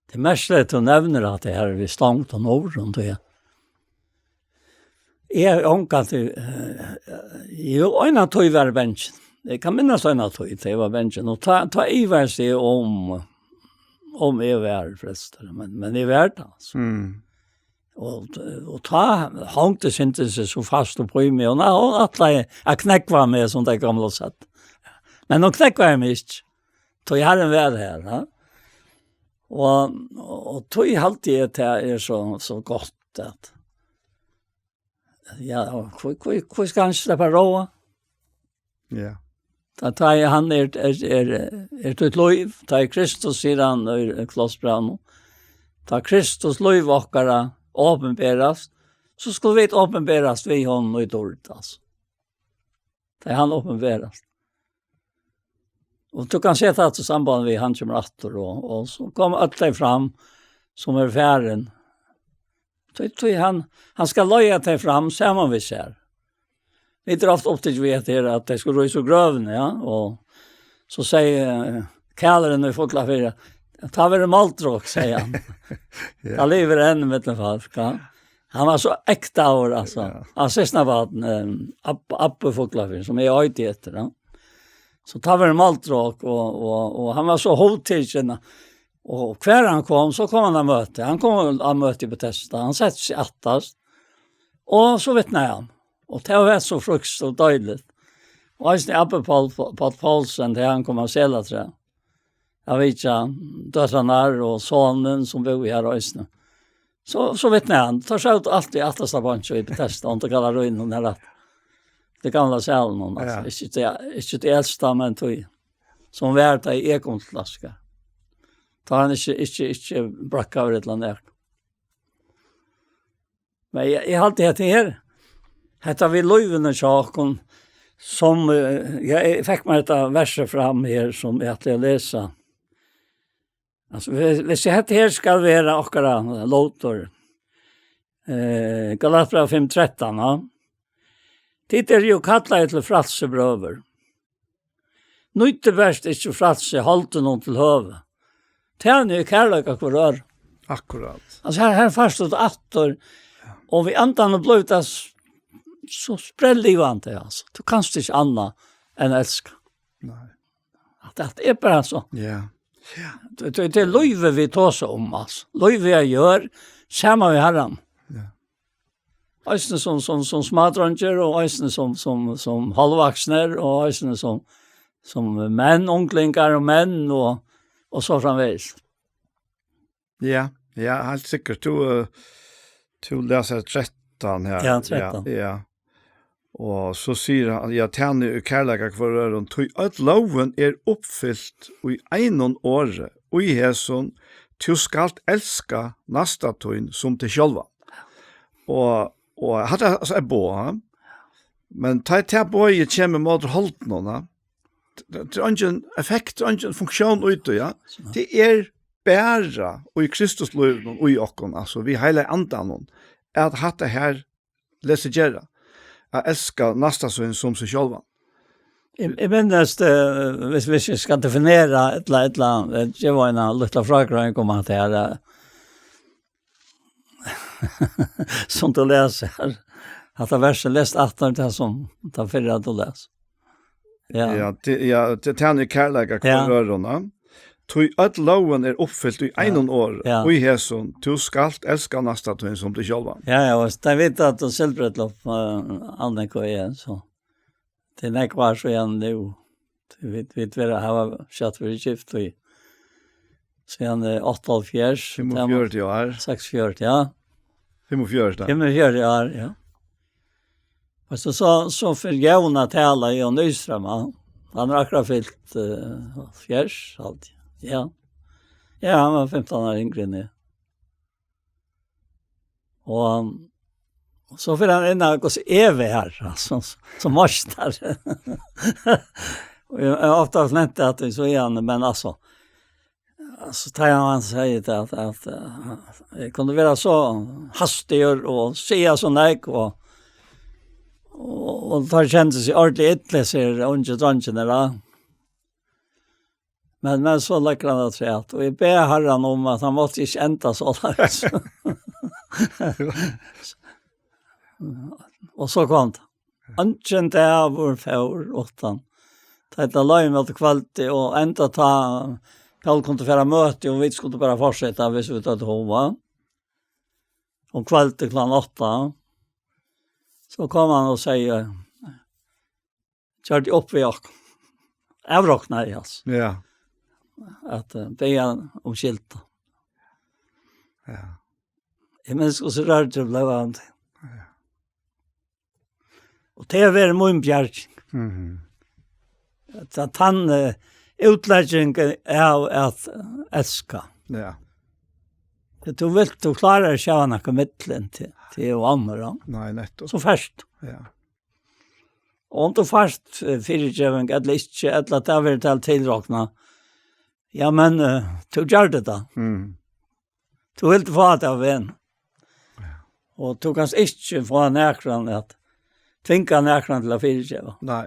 Tað er merkiligt, tú nevnir at tað her við stongdum hurðum, tí eg, eg havi ongantíð, eh, jú, eina tíð var eg bangin. Eg kann minnast eina tíð, tá eg var bangin, og tá, tá ivaðist eg um, um eg var frelstur, men, men eg var tað, altso. Mm. Og, og tá hongdi syndin seg so fast upp í meg, og hon, hon ætlaði at knúgva meg, sum tey gomlu søgdu. Men hon knúgvaði meg ikki. Tí Harrin var har, ha? Og, og, og tí haldi eg, tað er so, so gott at, ja, og hví, hví, hví skal hann sleppa at ráða? Ja. Tá, tá er hann er, er, er, er títt lív, tá er Kristus, sigur hann í Kolossebrævinum. Tá Kristus lív okkara opinberast, so skulu vit opinberast við honum í dýrd, altso. Tá er hann opinberast. Og tú kanst seta hatta í samband við, hann kemur aftur, og, og so koma øll tey fram, sum eru farin. Tí, tí hann, hann skal leiða tey fram saman við sær. Vit eru ofta upptikin við, at tað er, at tey skulu rísa úr grøvini, ja, og so sigur, eh, kælurin í Fuglafirði, at tá verður moldrok, sigur hann. Ja. Tað livir enn millum fólk, ja. Hann var so ekta av, altso. Ja. Hann systkinabarn, eh, Ab-, Abbi Fuglafjørð, sum eg eiti eftir, ja. So tá var máltrók, og, og, og hann var so hugtikin, og hvar hann kom, so kom hann á møti. Hann kom á møti í Betesda, hann setti seg aftast, og so vitnaði hann. Og tað var so frískt og deiligt. Og eisini Abbi Pál, Pál Poulsen, tá hann kom av Selatrað. Eg veit ikki, døtrarnar og sonin sum búði her eisini. So, so vitnaði hann. Tá sótu altíð aftasta bonki í Betesda, undir gallerínum her, at tað gamla salinum, altso. Ja. Ikki tað, ikki tað elsta, men tí, sum var tá eg kom til Askar. Tá hann ikki, ikki, ikki brakkaður ella nakað. Men eg, eg haldi, at her, hetta við lívini hjá okkum, sum, eh, ja, eg fekk mær hetta versið fram her, sum eg ætli at lesa. Altso, hvis, hvis hetta her skal vera okkara lótur, eh, Galatbræv fimm trettan, ja. Tit eru jú kallaðir til frælsi, brøður. Nýtið bert ikki frælsi holdinum til høvi. Tænið í kærleika hvør øðrum. Akkurát. Altso, her, her fært tú tað aftur, og við andanum blívur tað s-, so sprelllivandi, altso. Tú kanst ikki annað enn elska. Nei. At, at tað er bara so. Ja. Ja. Tað, tað, tað er lívið, vit tosa um, altso. Lívið er gjør, saman við Harranum. Ja. Eisini sum, sum, sum smádreingir, og eisini sum, sum, sum hálvvaksnir, og eisini sum, sum menn, unglingar og menn, og, og so framvegis. Ja, ja, heilt sikkurt. Tú, eh, tú lesur trettan her. Ja, trettan. Ja, ja. Og so sigur hann, ja, tænið í kærleika hvør øðrum, tí øll lógin er uppfylt í einum orði, í hesum, tú skalt elska næsta tín sum teg sjálvan. Og, og hatta er, altso, er boð, men tá tað boðið kemur móti holdinum, ja, tað, tað er eingin effekt, tað er eingin funktión í tí, ja. So. Tað er bara í Kristuslívinum í okkum, altso, við Heilaga Andanum, at hatta her lesur gera, at elska næsta sín sum seg sjálvan. Eg, eg minnist, eh, hvis, hvis eg skal definera ella, ella, eh, geva eina lítla frágreiðing um hatta her, eh, sum tú lesur her. Hatta versið, les aftur tað sum, tað fyrra tú las. Ja. Ja, tí, ja, tí, tænið í kærleika hvør øðrum, ja. Tí øll lógin er uppfylt í einum orði, ja, í hesum, tú skalt elska næsta tín sum teg sjálvan. Ja, ja, og tað vita at tú, Silbrellup, eh, Annika og eg, so. Tað er nógv ár síðan nú. Vit, vit vera, hava skjótt verið gift í, síðan, eh, áttaoghálvfjerðs. Fimmogfjøruti ár. Seksogfjøruti, ja. Fimmogfjøruti. Fimmogfjøruti ár, ja. Og so, so, so fer Jón at tala, Jón Nystrøm, ja. Hann er akkurát fylt, eh, hálvfjerðs, alt. Ja. Ja, hann var fimtan ár yngri enn eg. Og, og so fer hann inn og sigur, er vi her, altso, som meistari. Og eg, eg ofta flenti at eg so igjen, men altso, altso, tá hann sigur det, at, at, eh, eg kundi vera so hastigur og siga so nógv, og, og, og tá kendi seg ordentligt illa, sigur ungi dreingirnir, da. Men, men so leggur hann afturat, og eg bað Harran um, at hann mátti ikki enda soleiðis. Og so kom tað. Eingin dagur fór uttan. Tá ið tað leið móti kvøldi, og enda tá Pól kundi fara á møti, og vit skuldu bara fortseta, hvis vit høvdu hug. Um kvøldið klokkan átta, so kom hann og segði, gjørdi upp við okkum. Avroknaði, altso. Ja. At, eh, biðja um skyldu. Ja. Eg minnist, hvussu rørdur bleiv av tí. Ja. Og tað hevur verið mín bjarging. Mhm. At, at hann, eh, útlegging av at elska. Ja. Tú vilt, tú klárar ikki at hava nakað millum til, til og annar, ja. Nei, nettupp. So fært. Ja. Og um tú fært, eh, fyrigeving, ella ikki, ella at tað verður til tilrokna, ja, men, eh, tú gjørdi tað. Mm. Tú vilt fáa tað av vegnum. Ja. Og tú kanst ikki fáa nakran at tvinga nakran til at fyrigeva. Nei.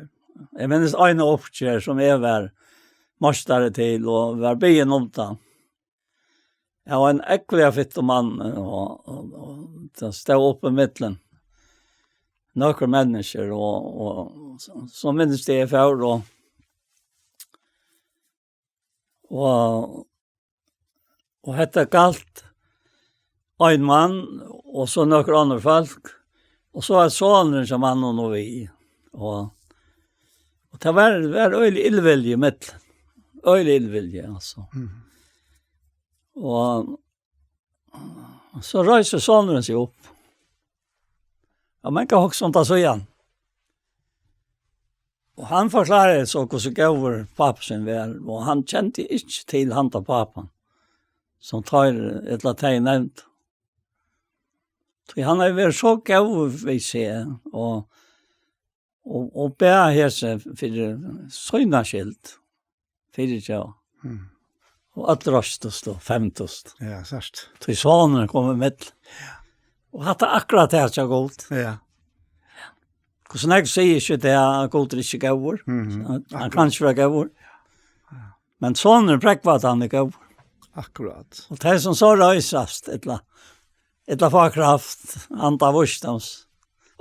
Eg minnist eina uppgerð sum eg var meistari til og var biðin um tað. av ein ógvuliga fittum manni, og, og, og tað stóð upp ímillum nøkur menniskju, og, og so, so minnist eg, eg fór, og, og, og hetta galt ein mann, og so nøkur onnur fólk, og so var sonurin hjá manninum og við, og, og tað var, var øgiliga illvilji ímillum, øgiliga illvilji, altso. Mhm. Og so reisir sonurin seg upp. Ja, man kann hugsa um tað síðan. Og hann forkláraði so, hvussu góður pápi sín var, og hann kendi ikki til handa pápan, sum teir, ella tey nevndu. Tí hann hevði verið so góður við seg, og, og, og bað hesi fyri sína skyld, fyri tjá. Mm. Og øll reistust og fevndust. Ja, sært. Tí sonurin kom ímillum. Ja. Og hatta er akkurát tað hjá Gud. Ja. Hvussu nógv sigur ikki tað, at Gud er ikki góður? Mhm. Hann, hann Akkurát. Kann ikki vera góður. Ja. Men sonurin prógvar, at hann er góður. Akkurát. Og tey sum so reisast, ella, ella fáa kraft, anda vísdóms,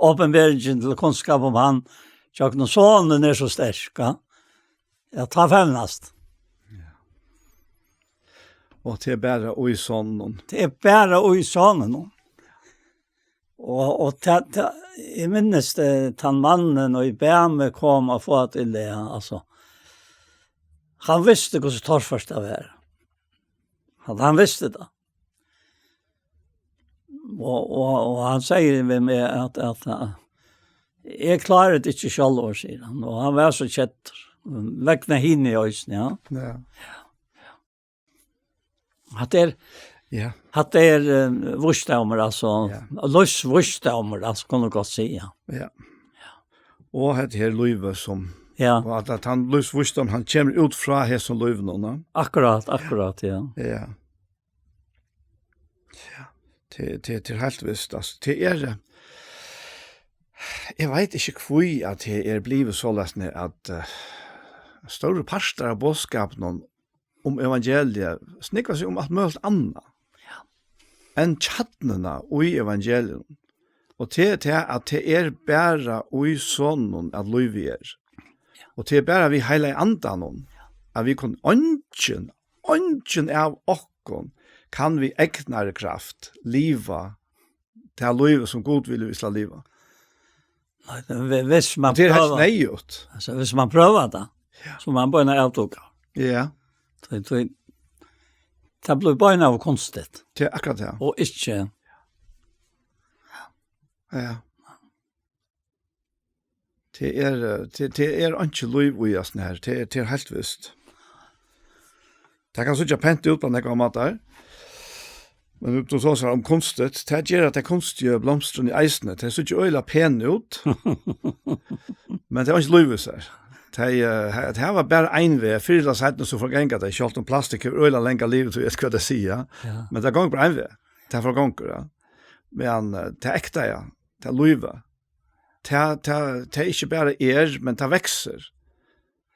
opinberingin til kunnskap um hann, gjøgnum sonin er so sterk, ja. Ja, tá fevnast. Ja. Og tað er bara í soninum. Tað er bara í soninum. Og, og tað, tað, eg minnist, eh, tann mannin, og eg bað meg koma og fáa tað í lag, altso. Hann visti, hvussu torført tað var. Hann, hann visti tað. Og, og, og hann segði við meg, at, at, eh, "Eg klári tað ikki sjálvur," sigur hann. Og hann var so keddur. Vegna hini eisini, ja. Ja. Hatta er, Ja. hatta er, eh, vísdómur, altso. Ja. Lívsvísdómur, altso, kann man gott siga. Ja. Og hetta her lívið sum, Ja. og at, at hann lívsvísdómur, hann kemur út frá hesum lívinum, ja. Akkurát, akkurát, ja. Ja. Ja. Tað, tað, tað er heilt vist, altso. Tað er, eh, eg veit ikki hví at tað er blivið soleiðis, at, eh, stórir partar av boðskapinum um evangeliið snúgva seg um alt møguligt annað Ja. enn kjarnuna í evangelium. Og tað er tað, at tað er bara í Soninum, at lívið er. Ja. Og tað er bara við Heilaga Andanum, Ja. at vit kunnu, eingin, eingin av okkum kann við egnari kraft liva tað lívið, sum Gud vil, vit skal liva. Nei, men vi-, hvis man Og tað er heilt prøvar, neyðugt. Altso, hvis man prøvar tað, Ja. so man byrjar at avtúka. Ja. Tað, tað, tað blívur beinanvegin kunstigt. Tað er akkurát tað. Og ikki. Ja. Tað er, eh, tað, tað er einki lív í hasum her. Tað er, tað er heilt vist. Tað kann síggja pent út á nógvar mátar. Men tú tosar um kunstigt. Tað ger at tey kunstigu blomstrini eisini, tey síggja øgiliga pen út. Men tað er einki lív í sær. Tey, eh, he-, tað var bara ein veg. Fyrr ella seinni so forganga tey, sjálvt um plastikk hevur øgiliga langa livitíð, eg skal tað siga. Ja. Men tað gongur bara ein veg. Tað forgongur, ja. Men, eh, tað ekta, ja. Tað lívið. Tað, tað, tað ikki bara er, men tað veksur.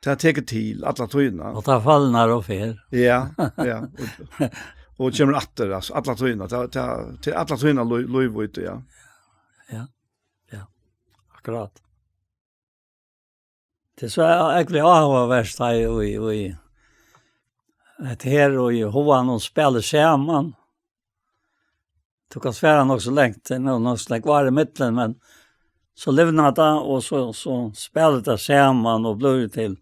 Tað tekur til alla tíðina. Og tað falnar og fer. Ja, ja. Og, og kemur aftur, altso, alla tíðina. Tað, tað, tað er alla tíðina lív, lív í tí, ja. Ja, ja. Akkurát. Tað er so ógvuliga áhugavert, tá ið, ið, ið, at her og Jóhan, hon spælir saman. Tú kanst fara nokk so langt, tað er nú nokk so langt var í millum, men so livnar tað, og so, so spælir tað saman og blívur til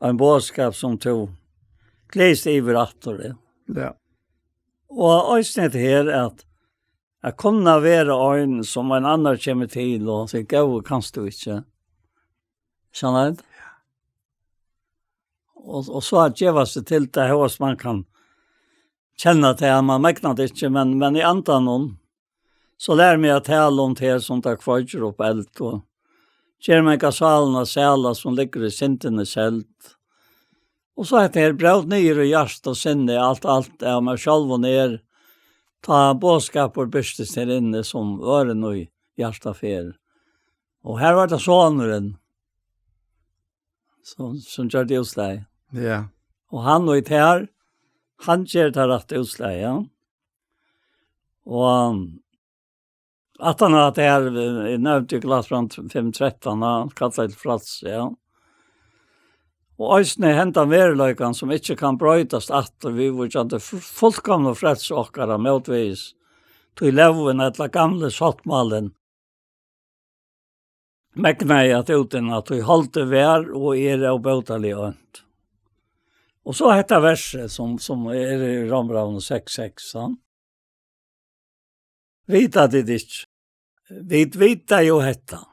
ein boðskap sum tú gleðist yvir aftur, ja. Ja. Og eisini hetta her at, at kunna vera ein sum ein annar kemur til og sigur, "Góði, kanst tú ikki?" Sannheit? Og, og so at geva seg til tað, hóast man kann kenna tað, at man megnar tað ikki, men, men í andanum, so lær meg at tala um tað, sum tað kveikir upp eld, og ger manga sálina sæla, sum liggur í syndini seld. Og so hetta her, brót niður í hjarta og sinni, alt, alt av mær sjálvum er, tá boðskapur birtist her inni, sum orðini í hjarta fer. Og her var tað sonurin, sum, sum gjørdi útslagið. Ja. Og hann og tær, hann ger tað rætta útslagið, ja. Og aftan á at her, eh, eg nevndi Galatians fimm trettan, hann kallar til frælsi, ja. Og eisini hendan veruleikan, sum ikki kann broytast aftur, viðvíkjandi fu-, fullkomnu frelsu okkara mótvegis, tí lógin ella gamli sáttmálin megnaði at útinna, tí holdið var og er óbótaliga ónt. Og so hetta versið, sum, sum er í Rómbrævinum seks seks, ja. Vita tit ikki? Vit vita jo hetta,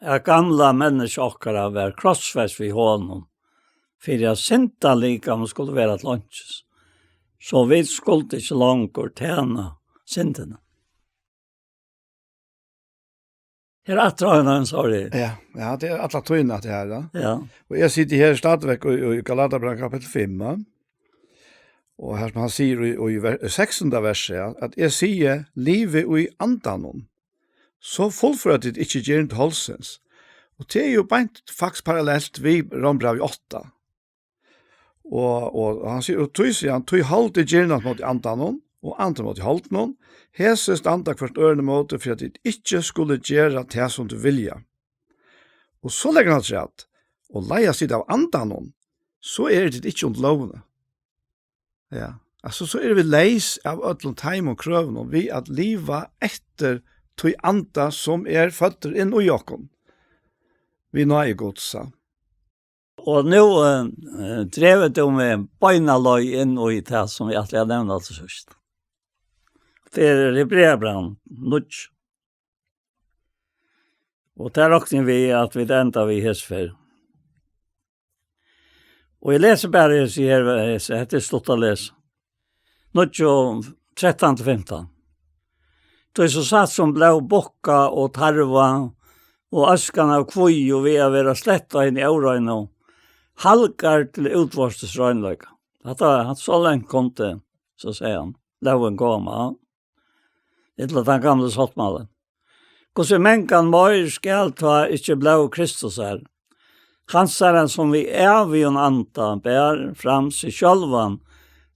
at gamla menniskja okkara var krossfest við honum, fyri at syndalikamið skuldi vera til einkis, so vit skuldu ikki longur tæna syndini. Her aftur á hendan, sorry. Ja, ja, tað er alla tíðina at tað er, ja. Ja. Og eg siti her stadigvekk í, í Galatarabrævinum kapittul fimm, ja. Og her sum hann sigur í, í ver-, í sekstanda versi, ja, at eg sigi, livi í andanum, so fullføra tit ikki gerðir holdsins. Og tað er jo beint faktiskt parallelt við Rómbrævið átta. Og, og hann sigur, og tí sigur hann, tí holdið er girnast móti andanum, og andin móti holdinum, hesi standa hvørt øðrum ímóti, fyri at tit ikki skulu gera tað, sum tit vilja. Og so leggur hann afturat, og leiðast tit av andanum, so eru tit ikki undir lógini. Ja, altso, so eru vit leys av øllum teimum krøvunum, við at liva eftir tí anda, sum er føddur inn í okkum, við náði Guds, ja. Og nú, eh, eh, dregur tú meg beina leið inn í tað, sum eg ætli at nevna til síðst. Tað er Hebreabrævið níggju. Og tað rokni eg við, at vit enda við hesa ferð. Og eg lesi bara hesi her, hesi, hetta er stutt at lesa. Níggju, trettan til fimtan. Tí so satt sum blóð bukka og tarva, og askan av kvígu við at vera slett á hini óreinu, halgar til útvortis reinleika. Hatta, hatta so langt kundi, so sigur hann, lógin koma. Ella tann gamli sáttmálin. Hvussu mangan meir skal tá ikki blóð Kristusar, hansara, sum við ævigum anda ber fram seg sjálvan,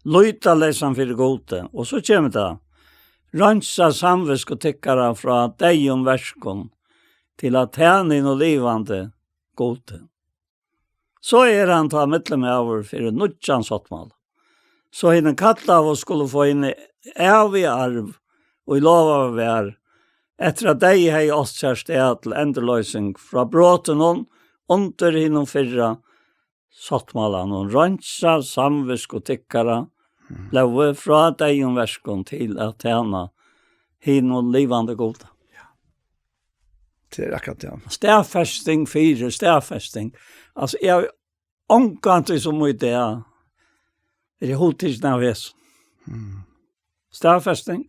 lýtaleysan fyri Gudi. Og so kemur tað, reinsa samvitsku tykkara frá deyðum verkum, til at tæna hinum livandi Gudi. So er hann tá millummaður fyri nýggjan sáttmála, so hini kallaðu skulu fáa hin æviga arv, ið lovaður var, eftir at deyði hevði átt sær stað til endurloysing frá brotunum undir hinum fyrra sáttmálanum, reinsa samvitsku tykkara, blóði frá deyðum verkum til at tæna hinum livandi Gudi. Ja. Tað er akkurát, ja. Staðfesting fyri staðfesting. Altso, eg havi ongantíð sum í dag verið hugtikin av hesum. Mm. Staðfesting.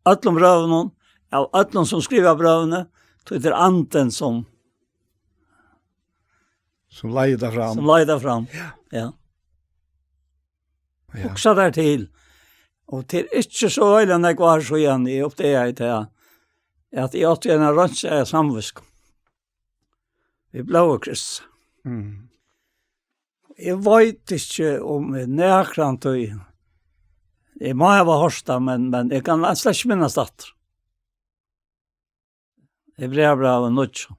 Øllum brøvunum, av øllum sum skriva brøvini, tí tað er andin sum Sum leiðir tað fram. Sum leiðir tað fram. Ja. Ja. Ja. Hugsa tær til. Og tað er ikki so øgiliga nógv ár síðan eg uppdagaði tað, at eg átti eina reinsaða samvitsku. Við blóði Krists. Mm. Eg veit ikki um eg nakrantíð, eg má hava hoyrt tað, men, men eg kann slett ikki minnast aftur. Hebreabrævið níggju.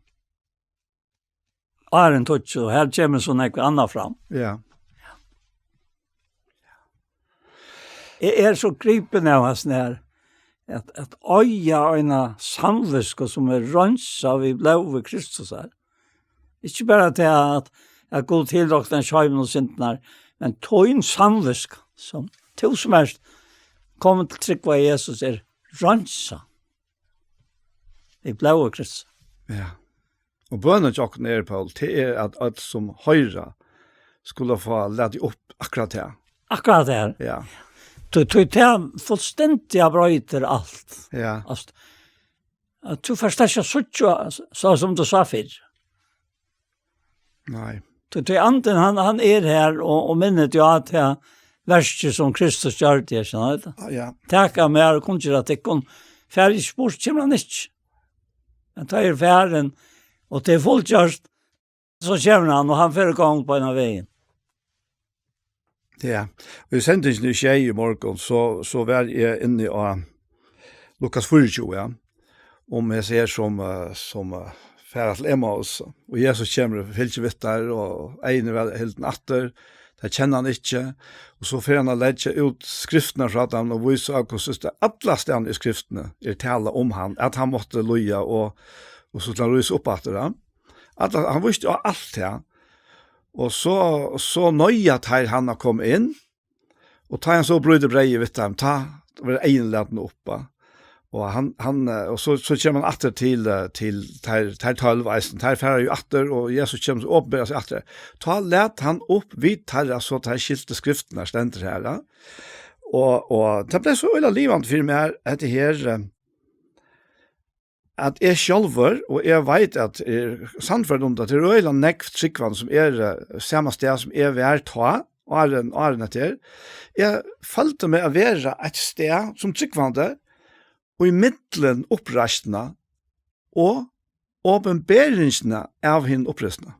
Áðrenn tíggju, og her kemur so nógv annað fram. Ja. Eg eri so gripin av hasum her, at, at eiga eina samvitsku sum er reinsað við blóði Kristusar. Ikki bara tað at, at Gud tilroknar seg heimin og syndirnar, men tín samvitska, sum tú sum ert komin til trúgv á Jesus, er reinsað við blóði Krists. Ja. Og bønin hjá okkum er, Poul, tað er at øll sum hoyra skulu fáa latið upp akkurát tað. Akkurát tað her. Ja. Tí, tí tað fullstendiga broytir alt. Ja. Altso, at tú fært ikki at síggja so sum tú sá fyrr. Nei. Tí, tí andin, hann, hann er her og, og minnir teg á tað verkið sum Kristus gjørdi, skilur tú? Ah, ja. Tak av mær og kunngera tykkum. Fari eg ikki burt, kemur hann ikki. Men tá eg eri farin, og tað er fullgjørt, so kemur hann, og hann fer í gongd beinan vegin. Ja, og í sendingini í sjey í morgun, so, so var eg inni á Lukas fýraogtjúgu, ja, um hesi her sum, eh, sum, eh, fara til Emmaus, og Jesus kemur og fylgir við teir, og eyguni verða hildin aftur, teir kenna hann ikki, og so fer hann at leggja út skriftirnar frá teimum og vísa á, hvussu tað alla staðni í skriftini er talað um hann, at hann mátti líða og, og so til hann rísa upp aftur, ja. Alla, hann vísti á alt tað, og so, so noyða teir hann at koma inn, og tá hann so brýtur breyðið við teim, tá verða eyguni latin upp, va? Og hann, hann, eh, og so, so kemur hann aftur til, eh, til teir, teir tólv eisini. Teir fara jú aftur, og Jesus kemur so opinberar seg aftur. Tá læt hann upp við teirra, so teir skiltu skriftirnar, stendur her, ja. Og, og tað bleiv so øgiliga livandi fyri mær, hetta her, eh, at eg sjálvur, og eg veit at eg er sannførd um tað, tað er øgiliga nógv trúgvandi sum er, eh, sama stað sum eg var tá, áðrenn, áðrenn hetta her. Eg føldi meg at vera eitt stað sum trúgvandi, og í millum uppreisnina og opinberingina av hinum uppreisna.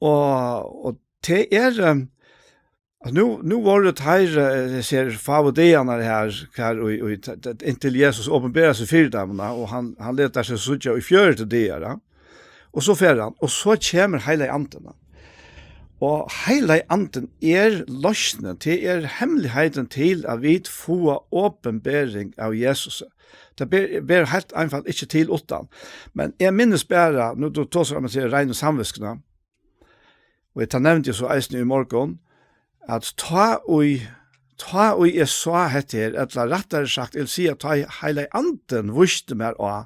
Og, og tað er, eh, altså, nú, nú vóru teir, eh, hesir fáu dagarnar her, hvar í, í, t-, t-, inntil Jesus opinberar seg fyri teimum, og hann, hann letur seg síggja í fjøruti dagar, ja. Og so fer hann, og so kemur Heilagi Andin. Og Heilagi Andin er loysnin, tað er hemmeligheitin til, at vit fáa opinbering av Jesus. Tað ber, ber heilt einfalt ikki til uttan. Men eg minnist bara, nú tú tosar um at siga reinu samvitskuna, og eg, tað nevndi eg so eisini í morgun, at tá í, tá í eg sá hetta her, ella rættari sagt, eg vil siga, tá í Heilagi Andin vísti mær á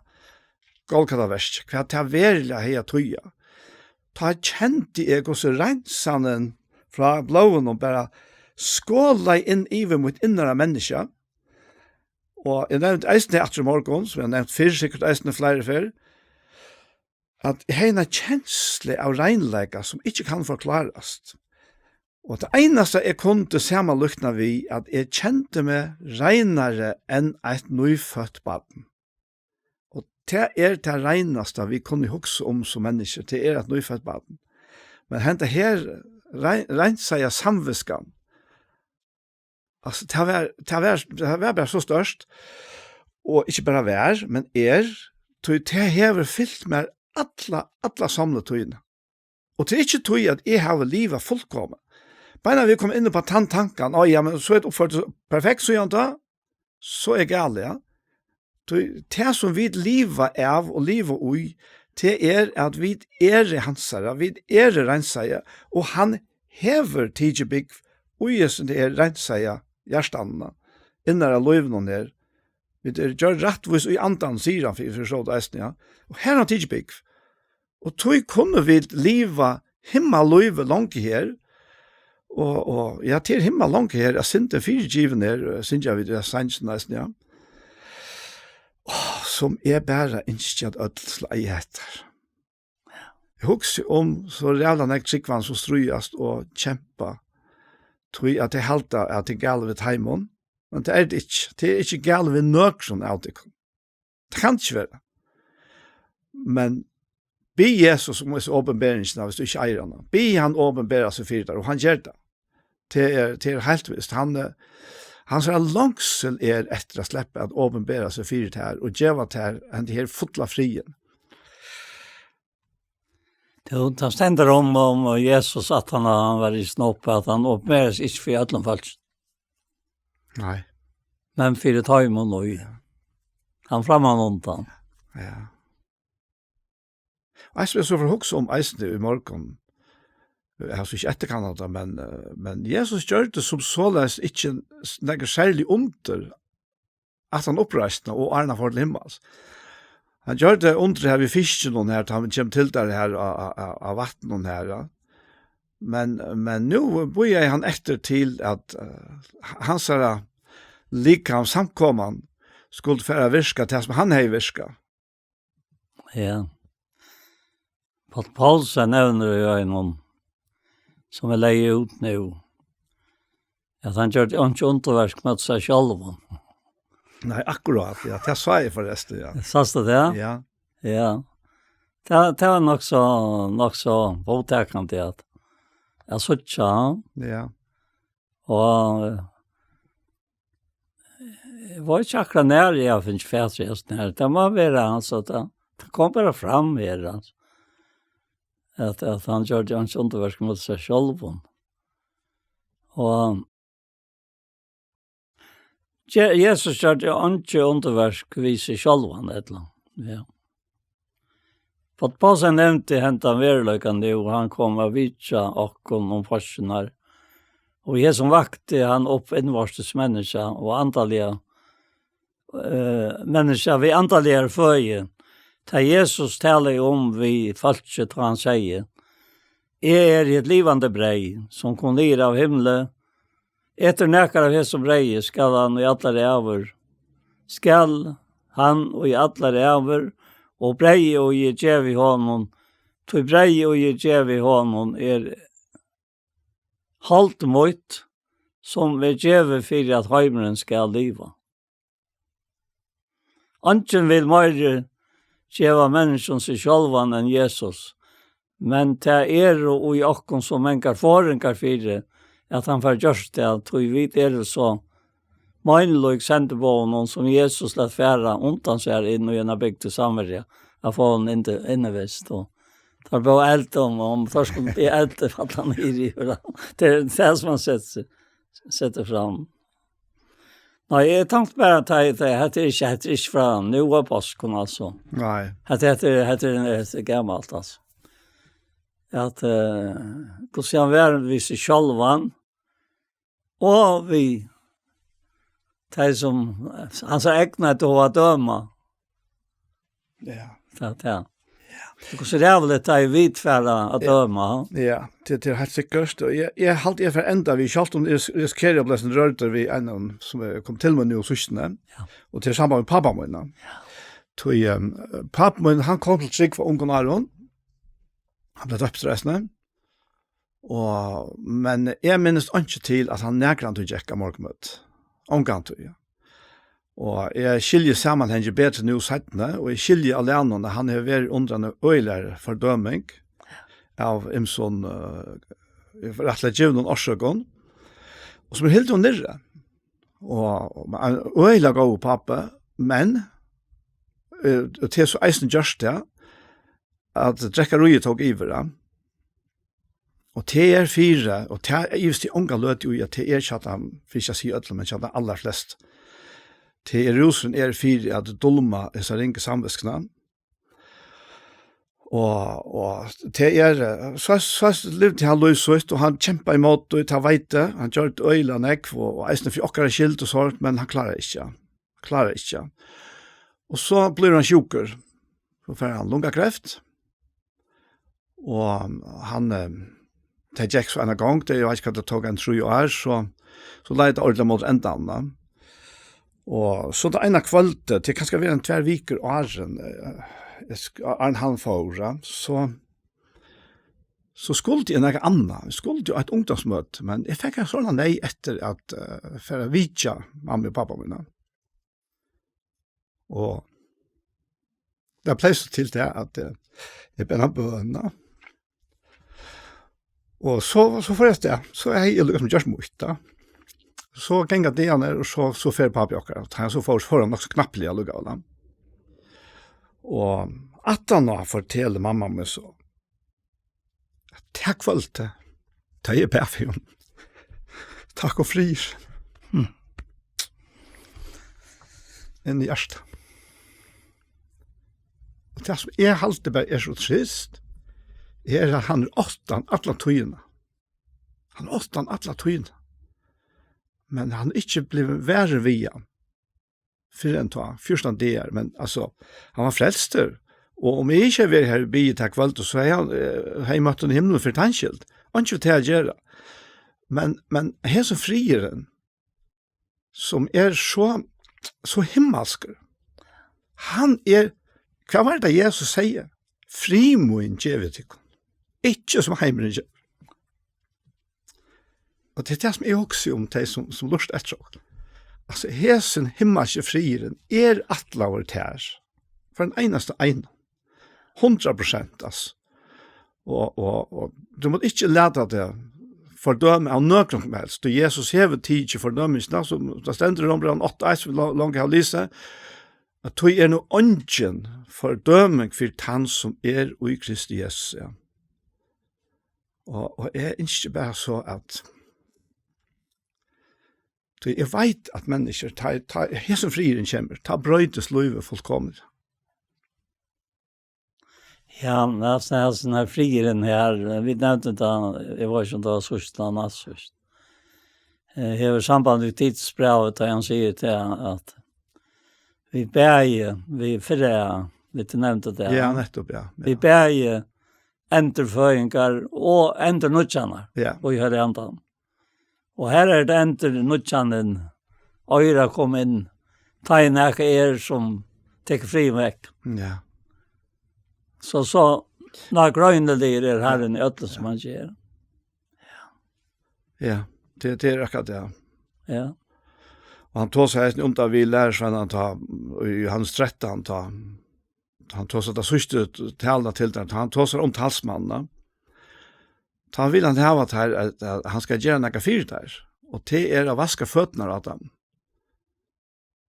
Golgataverkið, hvat tað veruliga hevði at týða, tá kendi eg, hvussu reinsanin frá blóðinum bara skolaði inn yvir mítt innara menniskja. Og eg nevndi eisini aftur í morgun, sum eg har nevnt fyrr, sikkurt eisini fleiri ferð, at eg hevði eina kenslu av reinleika, sum ikki kann forklárast. Og tað einasta, eg kundi samanlíkna við, at eg kendi meg reinari enn eitt nýføtt barn. Og tað er tað reinasta, vit kunnu hugsa um sum menniskju, tað er eitt nýføtt barn. Men henda her rein-, reinsaða samvitskan, altso, tað var, tað var, tað var bara so stórt, og ikki bara var, men er, tí tað hevur fylgt mær alla, alla samlu tíðina. Og tað er ikki tí, at eg havi livað fullkomið. Bara vit koma inn á tann tankan, á, ja, men so er tað uppført so perfekt, so er tað, so er galið, ja. Tí tað, sum vit liva av og liva í, tað er, at vit eru hansara, vit eru reinsaði, og hann hevur tikið búgv í hesum her reinsaða hjartanum, innara lívinum her. Vit eru gjørd rættvís í andanum, sigur hann fyri, fyri so eisini, ja. Og her hevur hann tikið búgv. Og tí kunnu vit liva himmalív longu her. Og, og, ja, til himmal longu her, at syndin fyrigivin er, eh, syngja vit í sangin eisini, ja. Áh, sum eg bara ynski, at øll skuldu eiga hetta. Eg hugsi um so ræðuliga nógv trúgvandi sum stríðast og kempa, tí at tey halda, at tað er galið við teimum, men tað er tað ikki. Tað er ikki galið við nøkrum av tykkum. Tað kann ikki vera. Men bið Jesus um hesa opinberingina, viss tú ikki eigur hana. Bið hann opinbera seg fyri tær, og hann ger tað. Tað er, tað er heilt vist. Hann, eh, hansara longsul er eftir at sleppa at opinbera seg fyri tær og geva tær henda her fulla friðin. Tú, tað stendur um, um Jesus, at hann, hann var í snopp, at hann opinberar seg ikki fyri øllum fólki. Nei. Men fyri teimum, og ja, hann framman undan. Ja. Og eisini, so for at hugsa um eisini í morgun, eg havi so ikki eftirkannað tað, men, eh, men Jesus gjørdi sum soleiðis ikki s-, nakað serligt undur, at hann uppreisna og áðrenn hann fór til himmals. Hann gjørdi undrið her við fiskinum her, tá hann kemur til teir her á, á, á, á vatninum her, ja. Men, men nú bíðaði hann eftir til at, eh, hansara likam, samkoman, skuldi fara at virka tað, sum hann hevði virkað. Ja. Páll Poulsen nevnir í einum, sum er legið út nú, at hann gjørdi einki undurverk móti sær sjálvum. Nei, akkurát, ja, tað sá eg forrestin, ja. Sást tú tað? Ja. Ja. Tað, tað var nokk so, nokk so vóttakandi, at at síggja hann. Ja. Og, eh, eg veit ikki akkurát nær eg havi fingið fatur í hesum her. Tað má vera, altso, tað, tað kom bara fram her, altso. At, at hann gjørdi einki undirverk móti sær sjálvum. Og Je-, Jesus gjørdi einki undirverk við seg sjálvan, ella? Ja. Poul Poulsen nevndi hendan veruleikan nú, og hann kom at vitja okkum um páskirnar. Og í hesum vakti hann upp innvortis menniskja og andaliga, eh, menniskja við andaligari føði. Tað Jesus talaði um við fólkið, tá hann segði: "Eg eri hitt livandi breyð, sum kom niður av himli. Etur nakar av hesum breyði, skal hann í allar ævir, skal hann í allar ævir, og breyðið, og eg gevi honum, tí breyðið, og eg gevi honum, er hold mítt, sum er givið fyri, at heimurin skal liva." Eingin vil meiri geva menniskjum seg sjálvan enn Jesus, men tað eru í okkum so mangar forðingar fyri, at hann fær gjørt tað, tí vit eru so meinlík sendiboðunum, sum Jesus læt fara undan sær inn í eina bygd í Samaria, at fáa honum inn til, innivist, og teir bóðu eld um, um teir skuldu biðja eldin falla niður yvir hann. Tað er tað, sum hann setir, setir fram. Nei, eg tenkti bara at tað, tað, hetta er ikki, hetta er ikki frá nú av páskum, altso. Nei. Hetta, hetta er, hetta er, hetta er gamalt, altso. At, eh, hvussu hann var við seg sjálvan, og við tey, sum, eh, hansara egna, at døma. Ja. Tað, tað. Ja. Tað er so ræðuligt, tá ið vit fara at døma, ha? Ja, tað, tað er heilt sikkert. Og eg, eg haldi, eg fer enda við, sjálvt um eg ris-, risikeri at blíva rørdur við ein, sum er, kom til meg nú síðst, ja, og tað er samband við pápa mín, ja. Tí, ehm, pápi mín, hann kom til trúgv á ungum árum. Hann bleiv døptur eisini. Og, men eg minnist einki til, at hann nakrantíð gekk á morgunmøti. Ongantíð. Og eg skilji samanhangin betri nú seinni, og eg skilji á lærum, at hann hevur verið undir eini øgiligari fordøming av ymsum, eh, rættiliga givnum orsøkum, og sum er hildið niðri. Og, og ein øgiliga góður pápi, men, eh, og tað er so eisini gjørt tað, at drekkaríið tók yvir, ja. Og tað er fyri, og tað ivist eg onga løtu í, at tað er hjá teimum, fyri ikki at siga øllum, men hjá teimum allarflestu. Tað er, rúsurin er fyri at dulma hesa ringu samvitskuna. Og, og tað er, eh, so, so livdi hann lív sítt, og hann kjempaði ímóti, og tað veit eg, hann gjørdi øgiliga nógv, og, og eisini fyri okkara skyld og sort, men hann kláraði ikki, kláraði ikki. Og so blívur hann sjúkur, so fær hann lungakreft, og hann, eh, tað gekk so eina gongd, tað, eg veit ikki hvat tað tók, ein trý ár, so, so leið tað ordiliga móti endanum, da. Og so tað eina kvøldið, tað er kanska verið ein tvær vikur áðrenn, eh, eg sk-, áðrenn hann fór, ja, so, so skuldi eg nakað annað. Eg skuldi á eitt ungdómsmøti, men eg fekk ein sovorðnan neyð eftir at, eh, fara at vitja mammu og pápa mína. Og tað bleiv so til tað, at, eh, eg bað eina bøn, ja. Og so, so fór eg avstað. So eg hevði líkasum gjørt mítt, ja. So ganga dagarnir, og so, so fer pápi okkara. Og tá hann so fór, so fór hann nokk so knappliga allíkavæl, ja. Og aftaná fortelur mamma mín so, at tað kvøldið, tá eg bað fyri honum, takk og friður. Hm. Inn í hjartað. Og tað, sum eg haldi bara er so trist, er, at hann er uttan alla tíðina. Hann er uttan alla tíðina. Men hann er ikki blivin varur við hann fyrr enn tá, fjúrtan dagar, men, altso, hann var frelstur. Og um eg ikki hevði verið har og biðið tað kvøldið, so hevði hann, eh, hevði eg møtt honum í himlinum fyri tann skyld. Einki við tað at gera. Men, men hesin friðurin, sum er so, so himmalskur, hann er, hvat var tað, Jesus segði? "Frið mín gevi eg tykkum, ikki sum heimurin gevur." Og tað er tað, sum eg hugsi um tey, sum, sum lurta eftir okkum. Altso, hesin himmalski friðurin er ætlaður tær, fyri ein einasta ein. Hundrað prosent, altso. Og, og, og du mást ikki lata teg fordøma av nøkrum sum helst. Og Jesus hevur tikið fordømingina, sum tað stendur í Rómbrævinum átta eitt, sum vit lo-, longu hava lisið, at tí er nú eingin fordøming fyri tann, sum er í Kristi Jesusi, ja. Og, og eg ynski bara so at, tí eg veit at menniskjur, tá, tá hesin friðurin kemur, tá broytist lívið fullkomiliga. Ja, men altso, hesin her friðurin her, vit nevndu tað, eg veit ikki um tað var síðst ella næst síðst. Eh, hevur samband við Titusbrævið, tá hann sigur til at vit bæði, vit fyrra, vit nevndu tað. Ja, nettupp, ja, ja. Vit bæði endurføðingar og endurnýggjanar. Ja. Og í Harra Andanum. Og her er tað endurnýggjanin, oyra kom inn, tá ið nakað er sum tekur friðin vekk. Ja. So, so nágreiniligur er Harrin í øllum sum hann ger. Ja, tað, tað er akkurát tað. Ja. Og hann tosar eisini um tað við lærisveinarnar, tá, í Jóhannes trettan, tá, hann tosar tað síðstu taluna til teir, tá hann tosar um talsmannin, tá vil hann hava teir, at, at hann skal gera nakað fyri teir. Og tað er at vaska føturnar á teimum.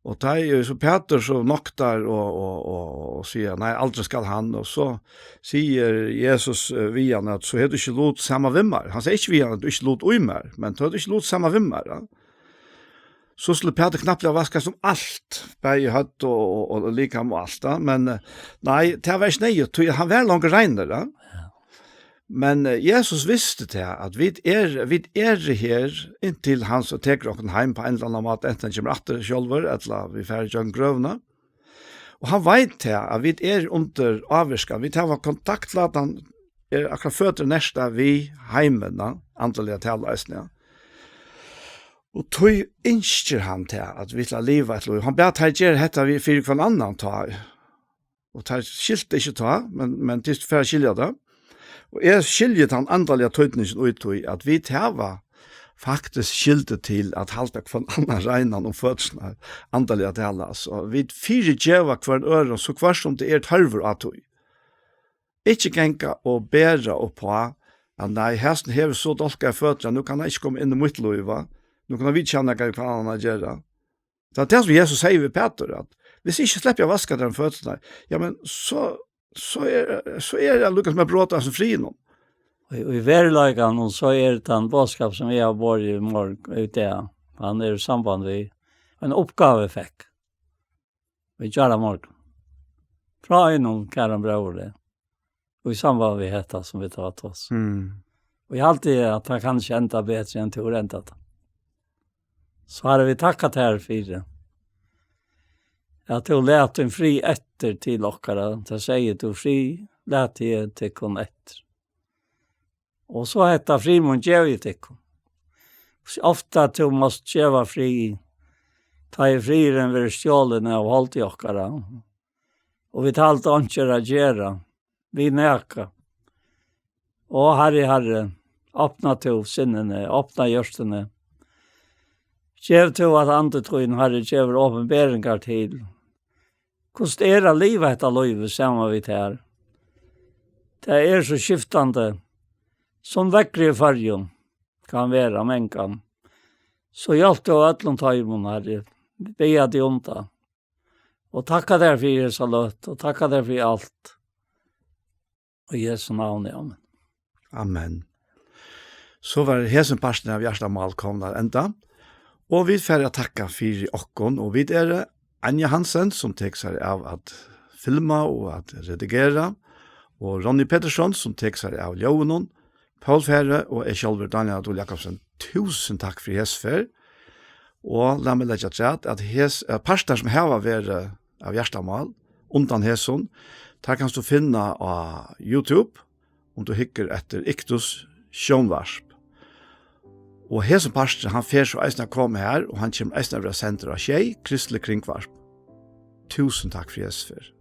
Og tá er so Pætur so noktar og, og, og, og sigur, "Nei, aldri skal hann." Og so sigur Jesus, eh, við hann, at, "So hevur tú ikki lut saman við mær." Hann sigur ikki við hann, at, "Tú hevur ikki lut í mær", men, "Tú hevur ikki lut saman við mær", ja. So skuldi Pætur knappliga vaskast um alt, bæði høvd og, og, og, og likam og alt, ja. Men, eh, nei, tað var ikki neyðugt, tí hann var longu reinur, ja. Ja. Men, eh, Jesus visti tað, at vit er, vit eru her inntil hann so tekur okkum heim á ein ella annan máta, antin hann kemur aftur sjálvur, ella vit fara ígjøgnum grøvina. Og hann veit tað, at vit eru undir ávirkan. Vit hava kontaktflatan er akkurát føtur nerta við heimin, ja, andaliga talað eisini, ja. Og tí ynskir hann tað, at vit skulu liva eitt lív. Hann bað teir gera hetta við, fyri hvønn annan tá. Og teir skiltu ikki tá, men, men tit fara at skilja tað. Og eg skilji tann andaliga týdningin í tí, at vit hava faktiskt skyldu til at halda hvønn annan reinan um føturnar, andaliga talað. So vit fyrigeva hvørjum øðrum, so hvørt sum tað er tørvur á tí. Ikki ganga og bera uppá, at nei, hesin hevur so dálkaðar føtur, at nú kann hann ikki koma inn í mítt lív, va? Nú kann hann vitja nakað, hvat hann hevur at gera. Tað er tað, sum Jesus sigur við Pætur, at, "Viss ikki sleppi eg at vaska tær um føturnar, ja, men so, so er, so er tað líka sum at brota seg frí nú." Og í, í veruleikanum, so er tann boðskap, sum eg havi borið í morgun, í dag, hann er í samband við ein uppgávu, eg fekk í gjár morgun frá einum kærum bróðri, og í samband við hetta, sum vit hava tosað. Mm. Og eg haldi, at tað kann ikki enda betri enn tú hevur endað tað. So, Harri, vit takka tær fyri, at tú læt tín frið eftir til okkara. Tað sigur tú, "Frið lati eg tykkum eftir." Og so hetta, "Frið mín gevi eg tykkum." Ofta tú mást geva frið, tá ið friðurin verður stjólin av holdi okkara, og vit halda einki er at gera við nakað. Ó, Harri, Harri, opna tú sinnini, opna hjørtuni. Gev tú, at Andi tín, Harri, gevur opinberingar til. Hvussu er at liva hetta lívið saman við tær? Tað er so skiftandi, sum veðrið í Føroyum kann vera mangan. So hjálp tú øllum teimum, Harri. Vit biðja teg um tað. Og takka tær fyri hesa løtu, og takka tær fyri alt. Í Jesu navni, amen. Amen. So var hesin parturin av Hjartamál komin at enda, og vit fara at takka fyri okkum, og vit eru Anja Hansen, sum tekur sær av at filma og at redigera, og Ronny Petersson, sum tekur sær av ljóðinum, Poul Færø og eg sjálvur, Daniel Adol Jakobsen. Túsund takk fyri hesa ferð. Og lat meg leggja afturat, at hes-, at partar sum hava verið av Hjartamál undan hesum, teir kanst tú finna á YouTube, um tú hyggur eftir Iktus sjónvarp. Og hesin partur, hann fer so eisini at koma her, og hann kemur eisini at vera sendur á Sjey, Kristiligt Kringvarp. Túsund takk fyri hesa ferð.